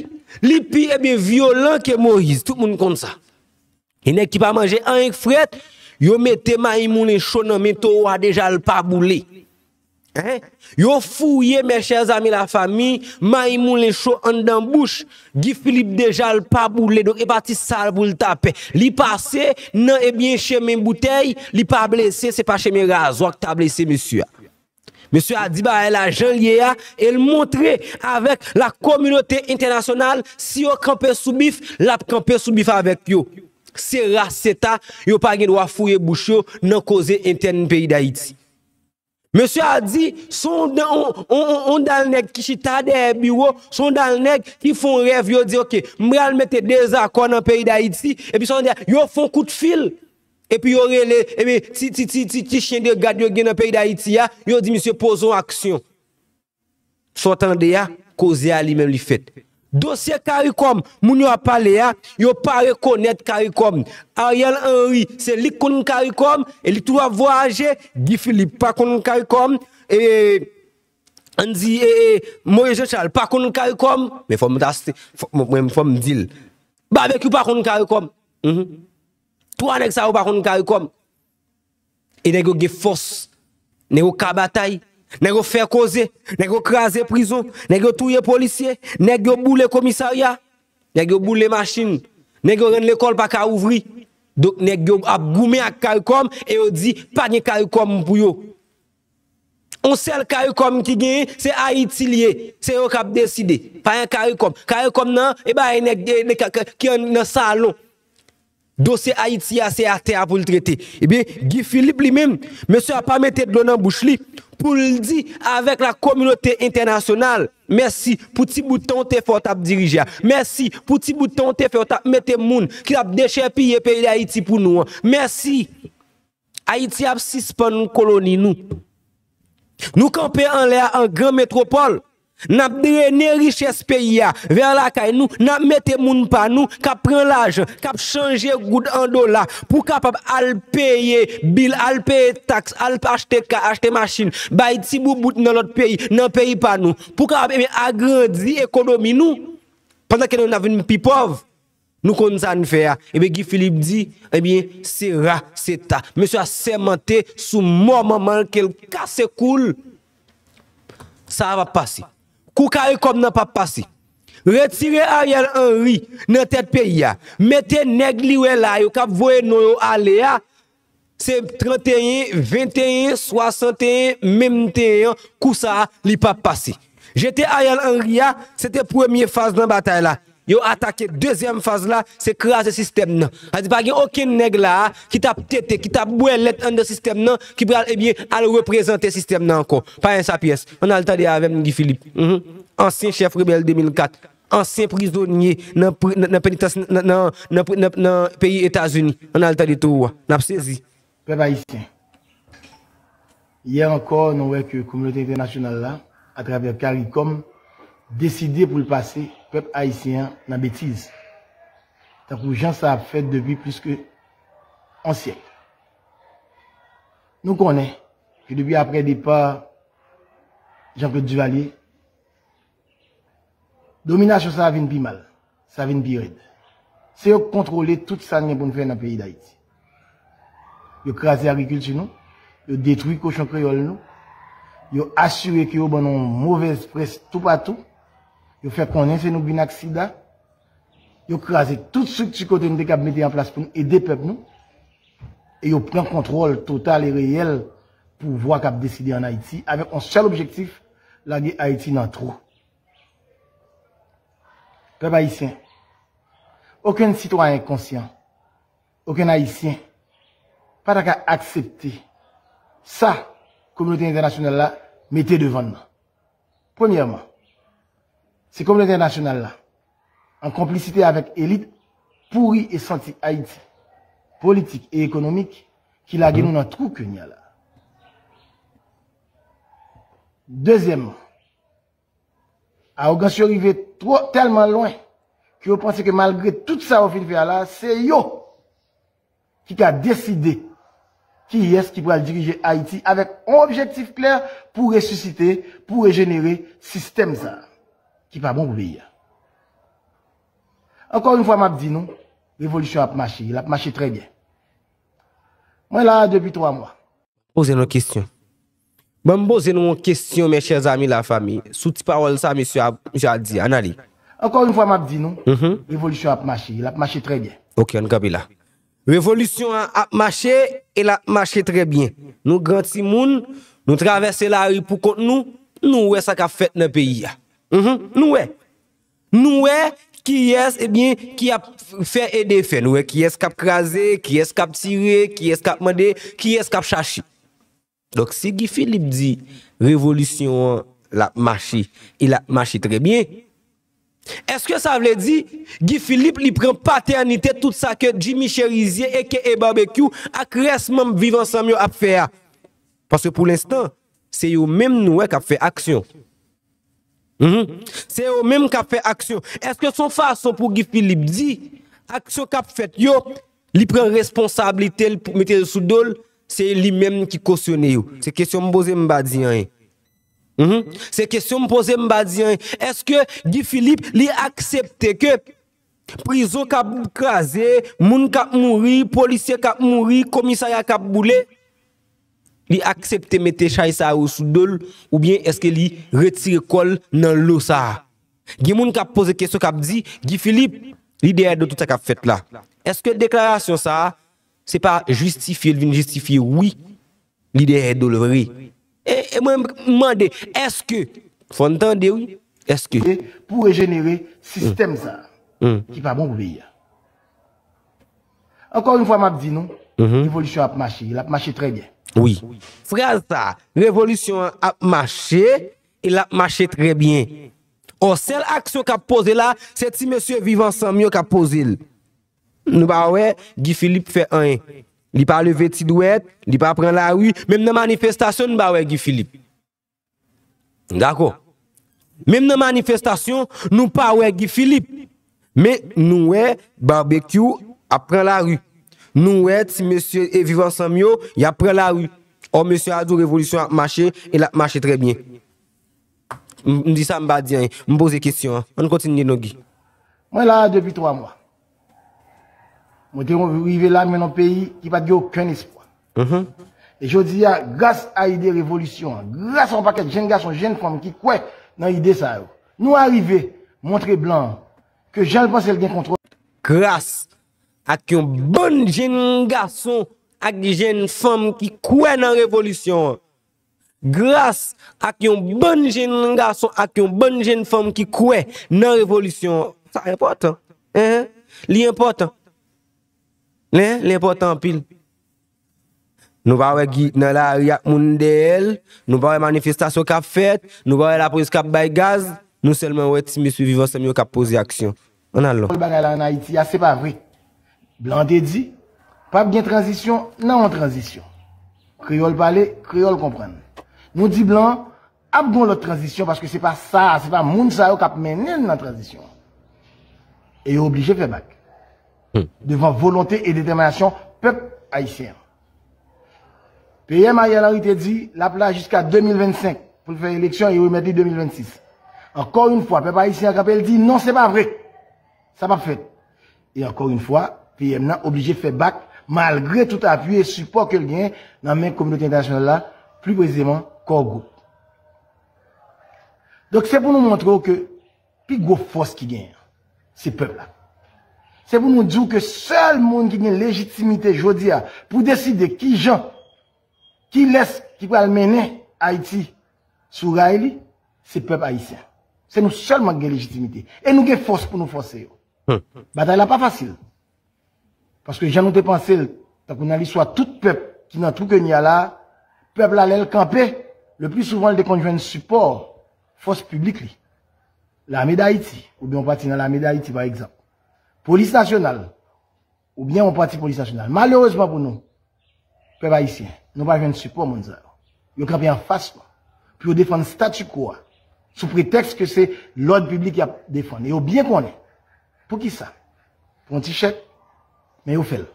li pi, ebyen, vyolan ke Moïse. Tout moun konn sa. E nèg ki pa manje anyen k frèt, yo mete mayi moulen cho nan men towo a deja l pa boule. Hein? Yo fouye, mes chers amis, la famille, mayi moulen cho anndan bouch Guy Philippe deja l pa boule. Donk, e pa ti sal pou l ta pè. Li pase nan, ebyen, chemen boutèy, li pa blese, se pa chemen razwa k ta blese mesye a. Mesye a di bagay la jan l ye a, e l montre avèk la kominote entènasyonal, si yo kanpe sou bif, l ap kanpe sou bif avèk yo. Se ra, se ta, yo pa gen dwa fouye bouch yo nan koze entèn peyi Dayiti. Mesye a di, se yon dan-, on, on, on, on dal nèg ki chita dèyè biwo, se yon dal nèg ki fè yon rèv, yo di, "Ok, m pral mete dezakò nan peyi Dayiti," epi se yon dèyè, yo fè yon kout fil, epi yo rele, epi ti, ti, ti, ti, ti chen de gad yo gen nan peyi Dayiti a, yo di misye poze yon aksyon. Sa w tande a, koze a li menm li fèt. Dosye Caricom, moun yo ap pale a, yo pa rekonèt Caricom. Ariel Henry, se li k konn Caricom, e li toujou ap vwayaje. Guy Philippe pa konn Caricom, e ann di, e, e, Moïse Jean Charles pa konn Caricom, men fò m ta, fò, mwen, fò m di l. Babekyou pa konn Caricom. Mhm. Twa nèg sa yo pa konn Caricom. E nèg yo gen fòs. Nèg yo ka batay. Nèg yo fè koze. Nèg yo kraze prizon. Nèg yo touye polisye. Nèg yo boule komisarya. Nèg yo boule machin. Nèg yo rann lekòl pa ka ouvri. Donk, nèg yo ap goumen ak Caricom e yo di pa gen Caricom pou yo. On sèl Caricom ki genyen, se Ayiti l ye. Se yo k ap deside. Pa gen Caricom. Caricom nan, e bagay nèg, e, nèg ka-, ka-, ki an-, nan salon. Dosye Ayiti a, se atè a pou l trete. Ebyen, Guy Philippe li menm, mesye a pa mete dlo nan bouch li pou l di avèk la kominote entènasyonal, mèsi pou ti bout tan w te fè w t ap dirije a. Mèsi pou ti bout tan w te fè w t ap mete moun ki t ap dechèpiye peyi Dayiti pou nou an. Mèsi. Ayiti ap sispann koloni nou. Nou kanpe anlè a an gran metwopòl. N ap drene richès peyi a vè lakay nou. N ap mete moun pa nou k ap pran lajan, k ap chanje goud an dola pou kapab al peye bil, al peye taks, al achte kay, achte machin, bay ti boubout nan lòt peyi, nan peyi pa nou, pou kapab, ebyen, agrandi ekonomi nou, pandan ke nou, n ap vin pi pòv. Nou konn sa n fè a. Ebyen, Guy Philippe di, ebyen, se ra, se ta. Mesye a sèmante sou mò manman l ke l kase kou l. Sa a p ap pase. Kou Caricom nan p ap pase. Retire Ariel Henry nan tèt peyi a. Mete nèg li wè la yo k ap voye non yo ale a. Se tranteyen, venteyen, swasanteyen, menm teyen an, kou sa a, li p ap pase. Jete Ariel Henry a, se te premye faz nan batay la. Yo atake dezyèm faz la, se kraze sistèm nan. Sa di pa gen okenn nèg la a ki t ap tete, ki t ap bwè lèt anndan sistèm nan, ki pral, ebyen, al reprezante sistèm nan ankò. Pa gen sa pyès. Ann al tande avè m Guy Philippe. Mhm. Ansyen chèf rebèl de mil kat. Ansyen prizonye nan pri-, nan, nan penitans-, nan, nan, nan pri-, nan, nan peyi Etazini. Ann al tande tou a. N ap sezi. Pèp ayisyen. Yè ankò, nou wè ke kominote entènasyonal la, atravè Caricom, deside pou l pase pèp ayisyen an nan betiz. Tankou jan sa ap fèt depi plis ke yon syèk. Nou konnen ke depi aprè depa Jean-Claude Duvalier, dominasyon sa a vin pi mal, sa vin pi rèd. Se yo k kontwole tout sa n gen pou n fè nan peyi Dayiti. Yo kraze agrikilti nou, yo detwi kochon kreyòl nou, yo asire ke yo ban nou yon movèz près toupatou, yo fè konnen se nou k vin ak sida, yo kraze tout estrikti kote nou te kab mete an plas pou n ede pèp nou, e yo pran kontwòl total e reyèl pouvwa k ap deside ann Ayiti avèk yon sèl objektif, lage Ayiti nan twou. Pèp ayisyen, okenn sitwayen konsyan, okenn ayisyen pa ta ka aksepte sa kominote entènasyonal la mete devan n nan. Premyèman, se kominote entènasyonal la an konplisite avèk elit pouri e santi Ayiti, politik e ekonomik, ki lage nou nan twou ke n ye a la. Dezyèmman, awogans yo rive twò, tèlman lwen ke yo panse ke malgre tout sa yo fin fè a la, se yo ki ka deside kiyès ki pral dirije Ayiti avèk yon objektif klè pou resisite, pou rejenere sistèm sa a ki pa bon pou peyi a. Ankò yon fwa, m ap di nou, revolisyon ap mache, l ap mache trè byen. Mwen la a depi twa mwa. Poze nou kesyon. Ban m poze nou yon kesyon, mes chers amis, la famille, sou ti pawòl sa misye a, misye a di a. Ann ale. Ankò yon fwa, m ap di nou, revolisyon ap mache, l ap mache trè byen. Ok, ann kanpe la. Revolisyon an ap mache e l ap mache trè byen. Nou gran timoun, nou travèse lari pou kont nou, nou wè sa k ap fèt nan peyi a. Nou wè. Nou wè kiyès, ebyen, ki ap fè e defè. Nou wè kiyès k ap kraze, kiyès k ap tire, kiyès k ap mande, kiyès k ap chache. Donk, si Guy Philippe di revolisyon an l ap mache e l ap mache trè byen, èske sa vle di Guy Philippe li pran patènite tout sa ke Jimmy Chérizier aka Barbecue ak rès manm Viv Ansanm yo ap fè a? Paske pou lenstan, se yo menm nou wè k ap fè aksyon. Se yo menm k ap fè aksyon. Èske se yon fason pou Guy Philippe di aksyon k ap fèt yo, li pran responsablite l pou mete l sou do l, se li menm ki kosyone yo? Se kesyon m poze, m pa di anyen. Se kesyon m poze, m pa di anyen. Èske Guy Philippe li aksepte ke prizon k ap kraze, moun k ap mouri, polisye k ap mouri, komisarya k ap boule, li aksepte mete chay sa yo sou do l, oubyen èske li retire kò l nan lo sa a? Gen moun k ap poze kesyon, k ap di, Guy Philippe, li dèyè do tout sa k ap fèt la. Èske deklarasyon sa a, se pa jistifye l vin jistifye wi, li dèyè do l vre? E, e mwen, m mande, èske, fò n tande wi, èske. Pou rejenere sistèm sa a, ki pa bon pou peyi a. Ankò yon fwa, m ap di nou, revolisyon ap mache, l ap mache trè byen. Wi. Fraz sa, revolisyon an ap mache e l ap mache trè byen. Ò, sèl aksyon k ap poze la, se ti mesye Viv Ansanm yo k ap poze l. Nou pa wè Guy Philippe fè anyen. Li pa leve ti dwèt, li pa pran lari, menm nan manifestasyon nou pa wè Guy Philippe. Dakò. Menm nan manifestasyon, nou pa wè Guy Philippe. Men nou wè Barbecue ap pran lari. Nou wè ti mesye e Viv Ansanm yo, y ap pran lari. Ò, mesye a di w revolisyon ap mache e l ap mache trè byen. M di sa, m pa di anyen. M poze kesyon an. Ann kontinye, non, Guy. Mwen la a depi twa mwa. Mwen te rive la, men nan peyi ki pa t gen okenn espwa. E jodi a, gras a ide revolisyon an, gras a yon pakèt jenn gason, jenn fanm ki kwè nan ide sa yo, nou arive montre blan an ke jan l panse l gen kontwòl. Gras ak yon bann jenn gason ak jenn fanm ki kwè nan revolisyon an. Gras ak yon bann jenn gason ak yon bann jenn fanm ki kwè nan revolisyon an. Sa enpòtan. Hein? Li enpòtan. Hein? Li enpòtan anpil. Nou pa wè Guy nan lari ak moun dèyè l. Nou pa wè manifestasyon k ap fèt. Nou pa wè lapolis k ap bay gaz. Nou sèlman wè ti mesye Viv Ansanm yo k ap poze aksyon. Ann al non. Bagay la ann Ayiti a, se pa vre. Blan te di, p ap gen tranzisyon nan yon tranzisyon. Kreyòl pale, kreyòl konprann. Nou di blan, ap gen yon lòt tranzisyon paske se pa sa, se pa moun sa yo k ap mennen n nan tranzisyon an. E yo oblije fè bak. Devan volonte e detèminasyon pèp ayisyen an. P M Ariel Henry te di l ap la jiska de mil vennsenk pou l fè eleksyon e remèt li de mil vennsis. Ankò yon fwa, pèp ayisyen an kanpe, l di non, se pa vre. Sa p ap fèt. E ankò yon fwa, P M nan oblije fè bak malgre tout apui e sipò ke l genyen nan men kominote entènasyonal la, pli presizeman Core Group. Donk, se pou nou montre w ke pi gwo fòs ki genyen an, se pèp la. Se pou nou di w ke sèl moun ki gen lejitimite jodi a pou deside kijan, kilès ki pral mennen Ayiti sou ray li, se pèp ayisyen. Se nou sèlman ki gen lejitimite. E nou gen fòs pou nou fòse yo. Batay la pa fasil. Paske jan nou te panse l, tankou nan listwa tout pèp ki nan twou ke n ye a la, pèp la lè l kanpe, le pli souvan l te konn jwenn sipò fòs piblik li. Lame Dayiti, oubyen yon pati nan Lame Dayiti, pa egzanp, Polis Nasyonal, oubyen yon pati Polis Nasyonal. Malerezman pou nou, pèp ayisyen, nou pa jwenn sipò moun sa yo. Yo kanpe anfas nou pou yo defann statu quo a, sou pretèks ke se lòd piblik y ap defann. E yo byen konnen. Poukisa? Pou yon ti chèk, men yo fè l.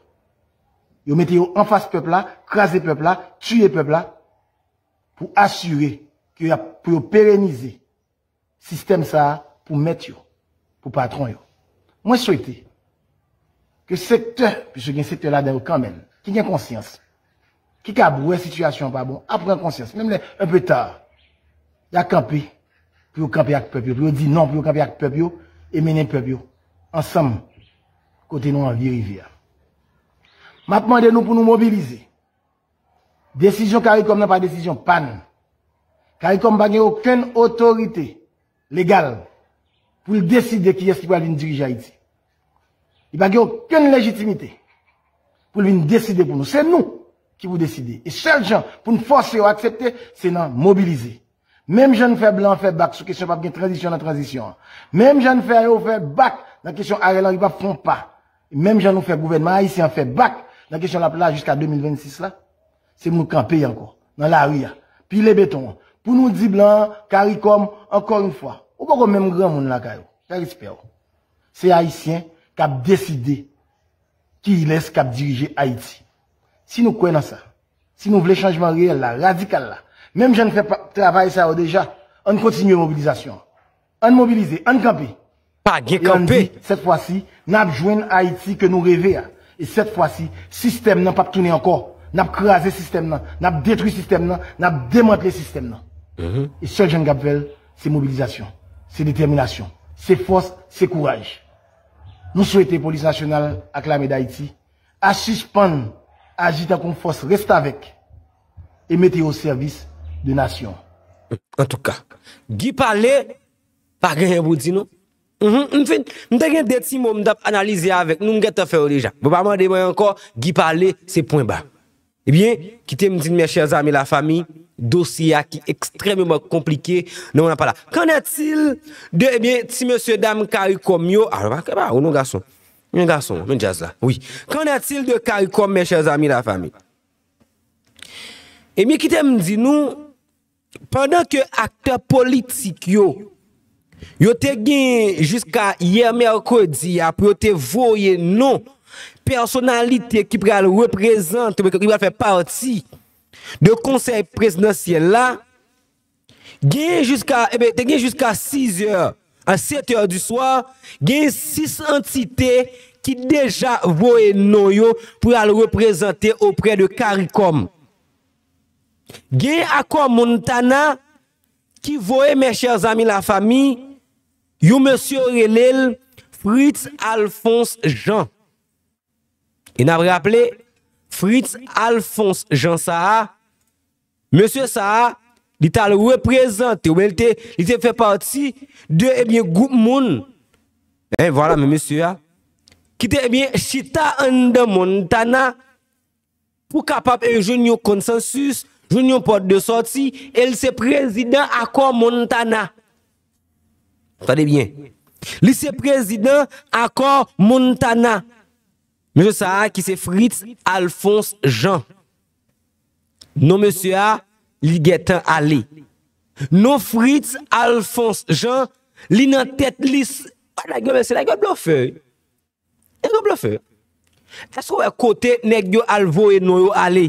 Yo mete yo anfas pèp la, kraze pèp la, tiye pèp la, pou asire ke y ap, pou yo perenize sistèm sa a pou mèt yo, pou patwon yo. Mwen swete ke sektè, piske gen sektè ladan yo kanmenm, ki gen konsyans, ki kab wè sitiyasyon an pa bon, ap pran konsyans, menm lè un peu tard, y a kanpe, pou yo kanpe ak pèp yo, pou yo di non, pou yo kanpe ak pèp yo, e mennen pèp yo ansanm kote nou anvi rive a. M ap mande nou pou nou mobilize. Desizyon Caricom nan pa desizyon pa n. Caricom pa gen okenn otorite legal pou l deside kiyès ki pral vin dirije Ayiti. Li pa gen okenn lejitimite pou l vin deside pou nou. Se nou ki pou deside. E sèl jan pou n fòse yo aksepte, se nan mobilize. Menm jan n fè blan an fè bak sou kesyon p ap gen tranzisyon nan tranzisyon an. Menm jan n fè yo fè bak nan kesyon Ariel Henry p ap fè yon pa. Menm jan nou fè gouvènman ayisyen an fè bak nan kesyon l ap la jiska de mil vennsis la. Se pou nou kanpe ankò nan lari a, pile beton an, pou nou di blan an, Caricom, ankò yon fwa, ou poko menm granmoun lakay ou. Fè respè w. Se Ayisyen k ap deside kilès k ap dirije Ayiti. Si nou kwè nan sa, si nou vle chanjman reyèl la, radikal la, menm jan n fè pa- travay sa yo deja, ann kontinye mobilizasyon an. Ann mobilize, ann kanpe. Pa gen kanpe. E ann di, sèt fwa si, n ap jwenn Ayiti ke nou reve a. E sèt fwa si, sistèm nan p ap tounen ankò. N ap kraze sistèm nan, n ap detwi sistèm nan, n ap demantle sistèm nan. E sèl jan n kab fè l, se mobilizasyon, se detèminasyon, se fòs, se kouraj. Nou swete Polis Nasyonal ak Lame Dayiti a sispann aji tankou yon fòs restavèk e mete yo o sèvis de nasyon. Antouka, Guy Palé pa gen anyen pou di non. Mhm, m fin, m te gen de ti mo m t ap analize avèk nou, m gentan fè yo deja. Bon, pa mande mwen ankò, Guy Palé, se pwen ba. Ebyen, kite m di n, mes chers amis, la famille, dosye a ki ekstrèmeman konplike, nou nan pa la. Qu'en est-il de, ebyen, ti mesye dam Caricom yo, alò, pa, pa, ou non gason. Yon gason, men djaz la. Wi. Qu'en est-il de Caricom, mes chers amis, la famille? Ebyen, kite m di nou, pandan ke aktè politik yo, yo te gen jiska yè mèkredi a pou yo te voye non pèsonalite ki pral reprezante, ki pral fè pati de konsèy prezidansyèl la, gen jiska, ebyen, te gen jiska sizè, a setè di swa, gen sis antite ki deja voye non yo pou al reprezante oprè de Caricom. Gen Akò Montana ki voye, mes chers amis, la famille, yon mesye yo rele l Fritz Alphonse Jean. E n ap raple, Fritz Alphonse Jean sa a, mesye sa a, li t al reprezante, oubyen li te, li te fè pati de, ebyen, gwoup moun, en, vwala, men mesye a, ki te, ebyen, chita anndan Montana pou kapab, e, jwenn yon konsansis, jwenn yon pòt de sòti, e l se prezidan Akò Montana. Tande byen. Li se prezidan Akò Montana. Mesye sa a ki se Fritz Alphonse Jean. Non mesye a, li gentan ale. Non Fritz Alphonse Jean, li nan tèt lis. A, nèg yo, mesye, nèg yo blofè. Nèg yo blofè. Èske w wè kote nèg yo al voye non yo ale?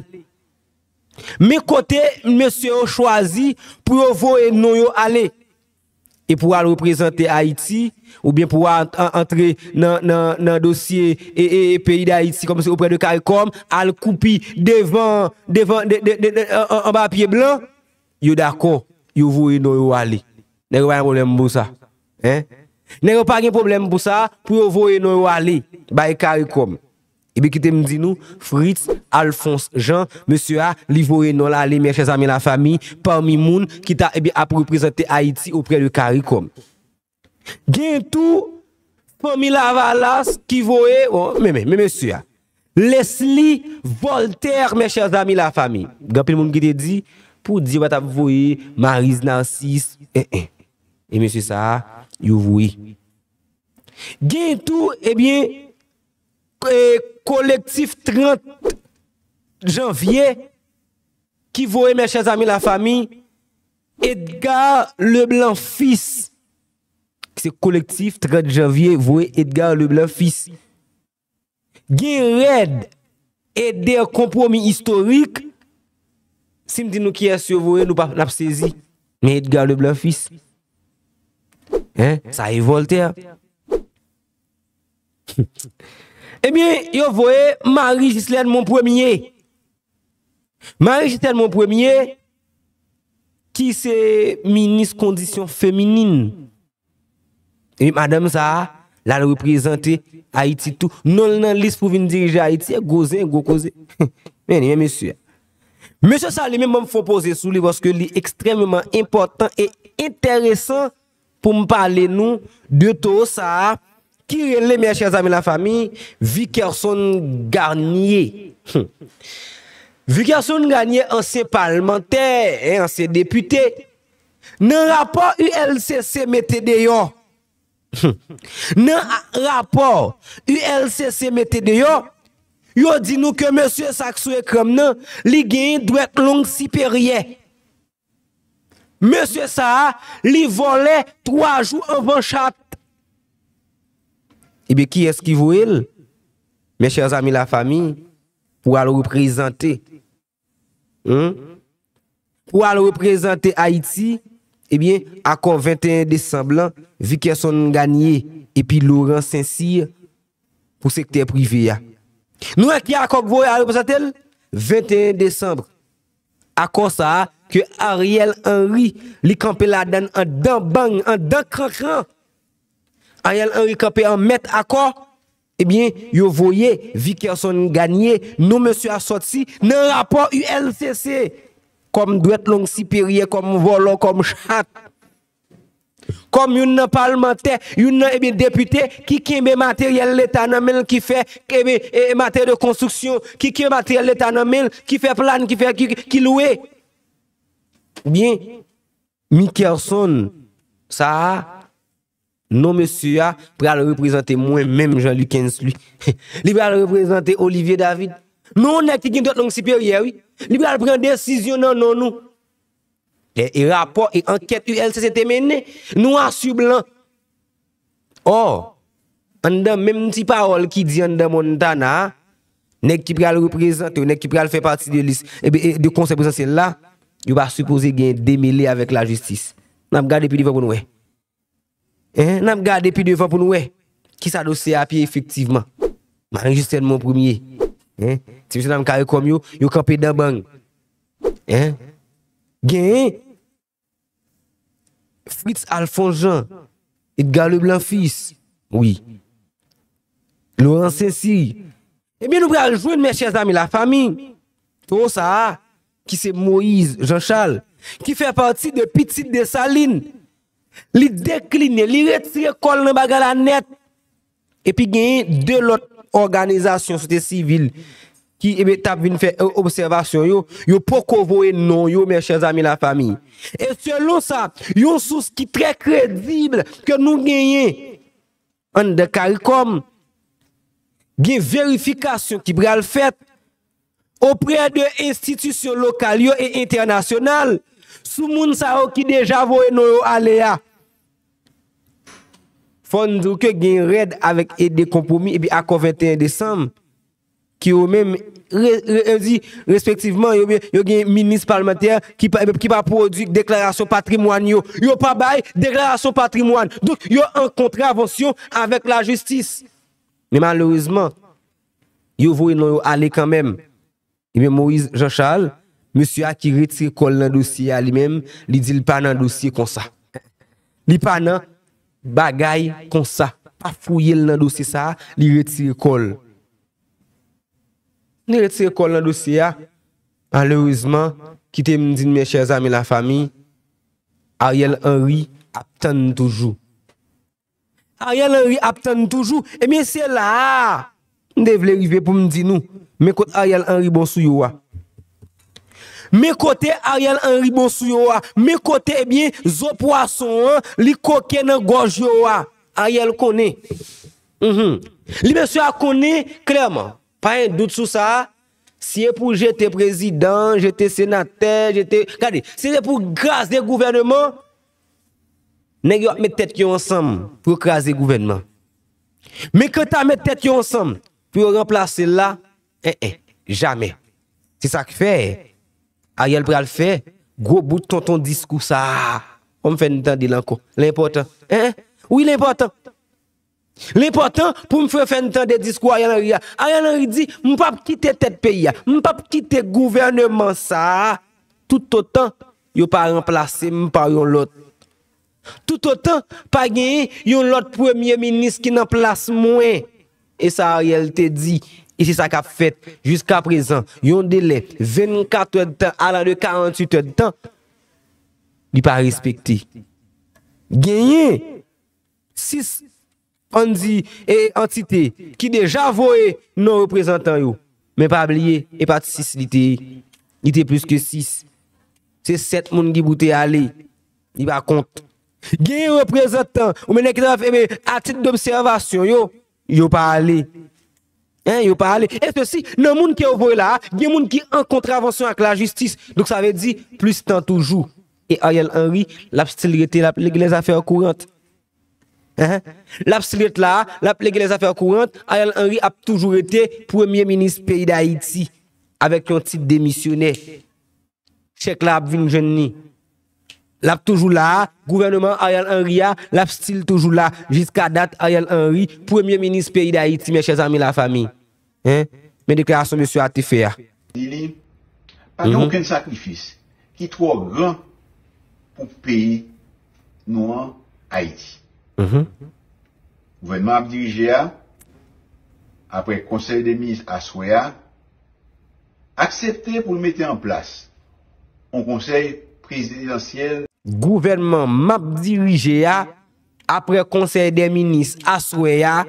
Men kote mesye yo chwazi pou yo voye non yo ale. E pou al reprezante Ayiti, oubyen pou al an- antre nan, nan, nan dosye e, e, e peyi Dayiti kòmsi oprè de Caricom, al koupi devan, devan, de, de, de, de, an, an, anba pye blan, yo dakò, yo voye non yo ale. Nèg yo pa gen pwoblèm pou sa. Hein? Nèg yo pa gen pwoblèm pou sa, pou yo voye non yo ale, bay Caricom. Ebyen, kite m di nou, Fritz Alphonse Jean, mesye a, li voye non l ale, mes chers amis, la famille, pami moun ki ta, ebyen, ap reprezante Ayiti oprè de Caricom. Gen tou, fanmi Lavalas ki voye, bon, men, men, men mesye a. Leslie Voltaire, mes chers amis, la famille. Gen anpil moun ki te di, pou di yo pa t ap voye Maryse Narcisse, en, en. E mesye sa a, yo voye. Gen tou, ebyen, e, kolektif trant janvye ki voye, mes chers amis, la famille, Edgar Leblanc Fils. Se kolektif trant janvye voye Edgar Leblanc Fils. Gen rèd Ede Konpwomi Istorik. Si m di nou kiyès yo voye, nou pa, n ap sezi. Men Edgar Leblanc Fils. Hein? Sa e Voltaire. Ebyen, yo voye Marie Ghislaine Mon Premier. Marie Ghislaine Mon Premier, ki se minis kondisyon feminin. E madanm sa a, l al reprezante Ayiti tou. Non l nan lis pou vin dirije Ayiti, e gwo zen, gwo koze. Men, men mesye. Mesye sa a, li menm, ban m fè yon poze sou li, paske li ekstrèmeman enpòtan e enteresan pou m pale nou de towo sa a, ki rele, mes chers amis, la famille, Vikerson Garnier. Vikerson Garnier, ansyen palmantè, hein, ansyen depite. Nan rapò U L C C mete deyò, nan a-, rapò U L C C mete deyò, yo di nou ke mesye sa k sou ekran m nan, li genyen dwèt long siperyè. Mesye sa a, li vòlè twa jou anvan chat. Ebyen, kiyès ki voye l? Mes chers amis, la famille, pou al reprezante, hmm? Pou al reprezante Ayiti, ebyen, akò venteyen desanm lan, Vikerson Garnier epi Laurent Saint-Cyr pou sektè prive a. Nou wè ki akò k voye al reprezante l? Venteyen desanm. Akò sa a ke Ariel Henry, li kanpe ladann andan bang, andan krankran. Ariel Henry kanpe an mèt akò, ebyen, yo voye Vikerson Garnier, non mesye a sòti nan rapò U L C C, kòm dwèt long siperyè, kòm vòlò, kòm chat. Kòm youn nan palmantè, youn nan, ebyen, depite ki kenbe materyèl leta nan men l, ki fè, ebyen, e, e, materyèl de konstriksyon, ki kenbe materyèl leta nan men l, ki fè plàn, ki fè, ki, ki lwe. Byen, Mickerson, sa a, non mesye a pral reprezante mwen menm, Jean Luckensley. Li pral reprezante Olivier David. Men yon nèg ki gen dwèt long siperyè, wi. Li pral pran desizyon nan non nou. E, e rapò, e ankèt U L C C te mennen, nwa sou blan. Ò, anndan menm ti pawòl ki di anndan Montana a, nèg ki pral reprezante yo, nèg ki pral fè pati de lis, e, e, de konsèy prezidansyèl la, yo pa sipoze gen demele avèk lajistis. N ap gade pi devan pou n wè. Hein? N ap gade pi devan pou n wè kisa dosye a ap ye efektivman. Marie Justine Mon Premier. Hein? Ti mesye nan kare kòm yo, yo kanpe dan bang. Hein? Genyen Fritz Alphonse Jean, Edgar Leblanc Fils, wi. Laurent Saint-Cyr. Ebyen, nou pral jwenn, mes chers amis, la famille, towo sa a, ki se Moïse Jean Charles, ki fè pati de pitit Desalin. Li dekline, li retire kò l nan bagay la nèt. Epi genyen de lòt òganizasyon sosyete sivil ki, ebyen, t ap vin fè, e, obsèvasyon yo, yo poko voye non yo, mes chers amis, la famille. E selon sa, yon sous ki trè kredib ke nou genyen anndan karikòm, gen verifikasyon ki pral fèt oprè de enstitisyon lokal yo e entènasyonal sou moun sa yo ki deja voye non yo ale a. Fò n di w ke gen rèd avèk Ede Konpwomi epi Akò venteyen desanm, ki yo menm, re, re, yo di, respektivman, yo, yo gen minis palmantè ki pa, ki pa pwodui deklarasyon patrimwàn yo. Yo pa bay deklarasyon patrimwàn. Donk, yo an kontravansyon avèk lajistis. Men malerezman, yo voye non yo ale kanmenm. Ebyen, Moïse Jean Charles, mesye a ki retire kò l nan dosye a li menm, li di l pa nan dosye konsa. Li pa nan bagay konsa. Pa fouye l nan dosye sa a, li retire kò l. Li retire kò l nan dosye a. Malerezman, kite m di n, mes chers amis, la famille, Ariel Henry ap tann toujou. Ariel Henry ap tann toujou. Ebyen, se la a m te vle rive pou m di nou, men kot Ariel Henry bon sou yo a. Men kote Ariel Henry bon sou yo a. Men kote, ebyen, zo pwason an, li koke nan gòj yo a. Ariel konnen. Mhm. Li, mesye a konnen klèman. Pa gen dout sou sa. Si e pou jete prezidan, jete senatè, jete, gade, si se pou kraze gouvènman, nèg yo ap met tèt yo ansanm pou yo kraze gouvènman. Men kanta met tèt yo ansanm pou yo ranplase l la, en, en, jamè. Se sa k fè Ariel pral fè gwo bout tonton diskou sa a. Fò m fè n tande l ankò. L enpòtan. En, en. Wi, l enpòtan. L enpòtan pou m fè, fè n tande diskou Ariel Henry a. Ariel Henry di, "M p ap kite tèt peyi a. M p ap kite gouvènman sa a toutotan yo pa ranplase m pa yon lòt. Toutotan pa genyen yon lòt premye minis ki nan plas mwen." E sa Ariel te di, e se sa k ap fèt jiskaprezan. Yon delè vennkat èdtan, alan de karanntuit èdtan, li pa respekte. Genyen sis, ann di, e, antite ki deja voye non reprezantan yo. Men pa bliye, e pa t sis li te ye. Li te plis ke sis. Se sèt moun ki pou te ale. Li pa kont. Gen reprezantan, oubyen nèg ki ta fè, men, a tit d'obsèvasyon yo, yo pa ale. Hein, yo pa ale. E sesi, nan moun ke yo voye la a, gen moun ki an kontravansyon ak lajistis. Donk, sa vle di, plis tan toujou. E Ariel Henry, l ap still rete, l ap regle zafè kouran. Hein? L ap still ret la a, l ap regle zafè kouran. Ariel Henry ap toujou rete premye minis peyi Dayiti avèk yon tit demisyonè. Chèk la ap vin jwenn li. L ap toujou la a. Gouvènman Ariel Henry a, l ap still toujou la. Jiska dat, Ariel Henry, premye minis peyi Dayiti, mes chers amis, la famille. Hein? Men deklarasyon mesye a te fè a. Di li, pa gen okenn sakrifis ki twò gran pou peyi nou an, Ayiti. Mhm. Gouvènman ap dirije a, apre Konsèy de Minis aswè a, aksepte pou l mete an plas yon konsèy prezidansyèl. Gouvènman m ap dirije a, apre Konsèy de Minis aswè a,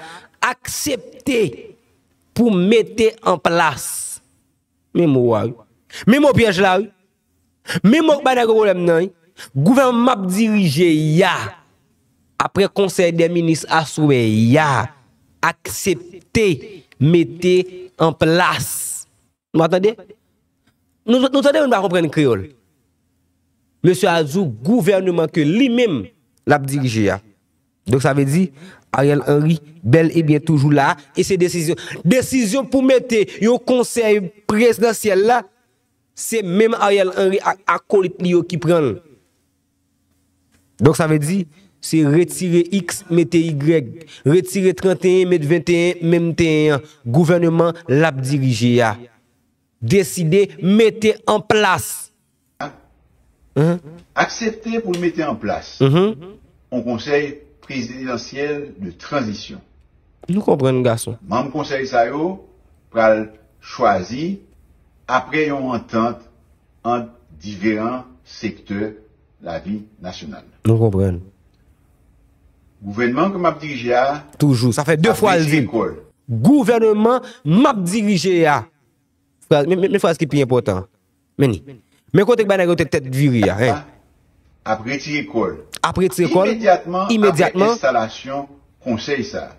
aksepte pou mete an plas. Men mo a, wi. Men mo pyèj la, wi. Men mo k bay nèg yo pwoblèm nan, wi. Gouvènman m ap dirije a, apre Konsèy de Minis aswè a, aksepte mete an plas. Nou pa tande? Nou, nou tande, nou pa konprann kreyòl. Mesye a di w gouvènman ke li menm l ap dirije a. Donk, sa vle di, Ariel Henry bèl e byen toujou la, e se desizyon, desizyon pou mete yon konsèy prezidansyèl la, se menm Ariel Henry ak akolit li yo ki pran l. Donk, sa vle di, se retire X, mete Y, retire trannteyen, met venteyen, menm teyen an. Gouvènman l ap dirije a deside mete an plas. Mhm. Aksepte pou l mete an plas Mhm. yon konsèy prezidansyèl de tranzisyon. Nou konprann, gason. Manm konsèy sa yo pral chwazi apre yon antant ant diferan sektè lavi nasyonal. Nou konprann. Gouvènman ke m ap dirije a Toujou. Sa fè de fwa l di l. Gouvènman m ap dirije a. Fraz, men, men, men fraz ki pi enpòtan. Men li. Men kote k bay nèg yo tèt, tèt vire a, hein. Ap retire kò l. Ap retire kò l imedyatman apre enstalasyon konsèy sa a.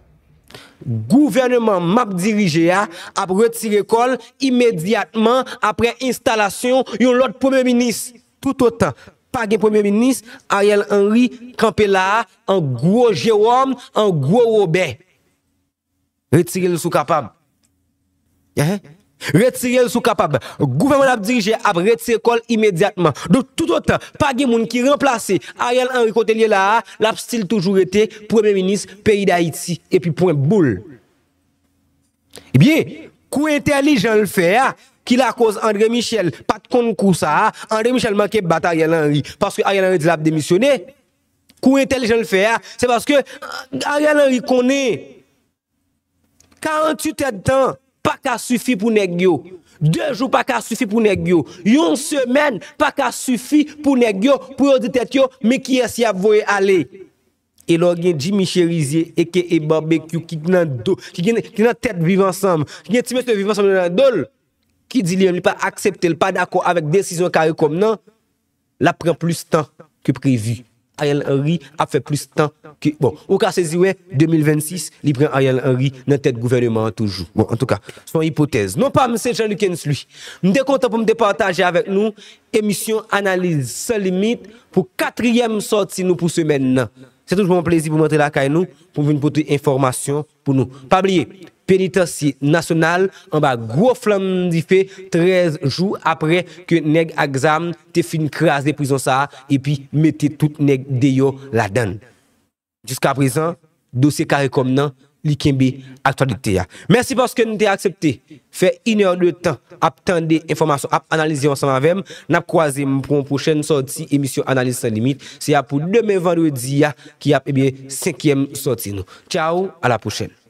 Gouvènman m ap dirije a ap retire kò l imedyatman apre enstalasyon yon lòt premye minis. Toutotan pa gen premye minis, Ariel Henry kanpe la a an gwo Jewòm, an gwo Wobè. Retire l si w kapab. Hein? Retire l si w kapab. Gouvènman l ap dirije ap retire kò l imedyatman. Donk, toutotan pa gen moun ki ranplase Ariel Henry kote l ye la a, l ap still toujou rete premye minis peyi Dayiti. Epi pwen boul. Ebyen, kou entèlijan l fè a, ki lakoz André Michel pa t konn kou sa a, André Michel manke bat Ariel Henry, paske Ariel Henry di l ap demisyone. Kou entèlijan l fè a, se paske Ariel Henry konnen karanntuit èdtan pa ka sifi pou nèg yo. De jou pa ka sifi pou nèg yo. Yon semèn pa ka sifi pou nèg yo, pou yo di tèt yo, men kiyès y ap voye ale. E lè w gen Jimmy Chérizier, aka Barbecue, ki nan do, ki gen, ki nan tèt Viv Ansanm, ki gen ti mesye Viv Ansanm nan do l, ki di li menm li pa aksepte, li pa dakò avèk desizyon CARICOM nan, l ap pran plis tan ke previ. Ariel Henry ap fè plis tan ke, bon, ou ka sezi wè, de mil vennsis, li pran Ariel Henry nan tèt gouvènman an toujou. Bon, antouka, se yon ipotèz. Non pa m, se Jean Lucens Louis. M te kontan pou m te pataje avèk nou emisyon Analiz San Limit pou katriyèm sòti nou pou semèn nan. Se toujou yon plezi pou m rantre lakay nou, pou m vin pote enfòmasyon pou nou. Pa bliye, Penitansye Nasyonal anba gwo flanm dife trèz jou apre ke nèg ak zam te fin kraze prizon sa a epi mete tout nèg deyò ladan l. Jiskaprezan, dosye CARICOM nan, li kenbe aktyalite a. Mèsi paske n te aksepte fè inè de tan ap tande enfòmasyon, ap analize ansanm avè m. N ap kwaze m pou yon pwochèn sòti emisyon Analiz San Limit. Se a pou demen vandredi a ki ap, ebyen, senkyèm sòti nou. Tchaw, a la pwochèn.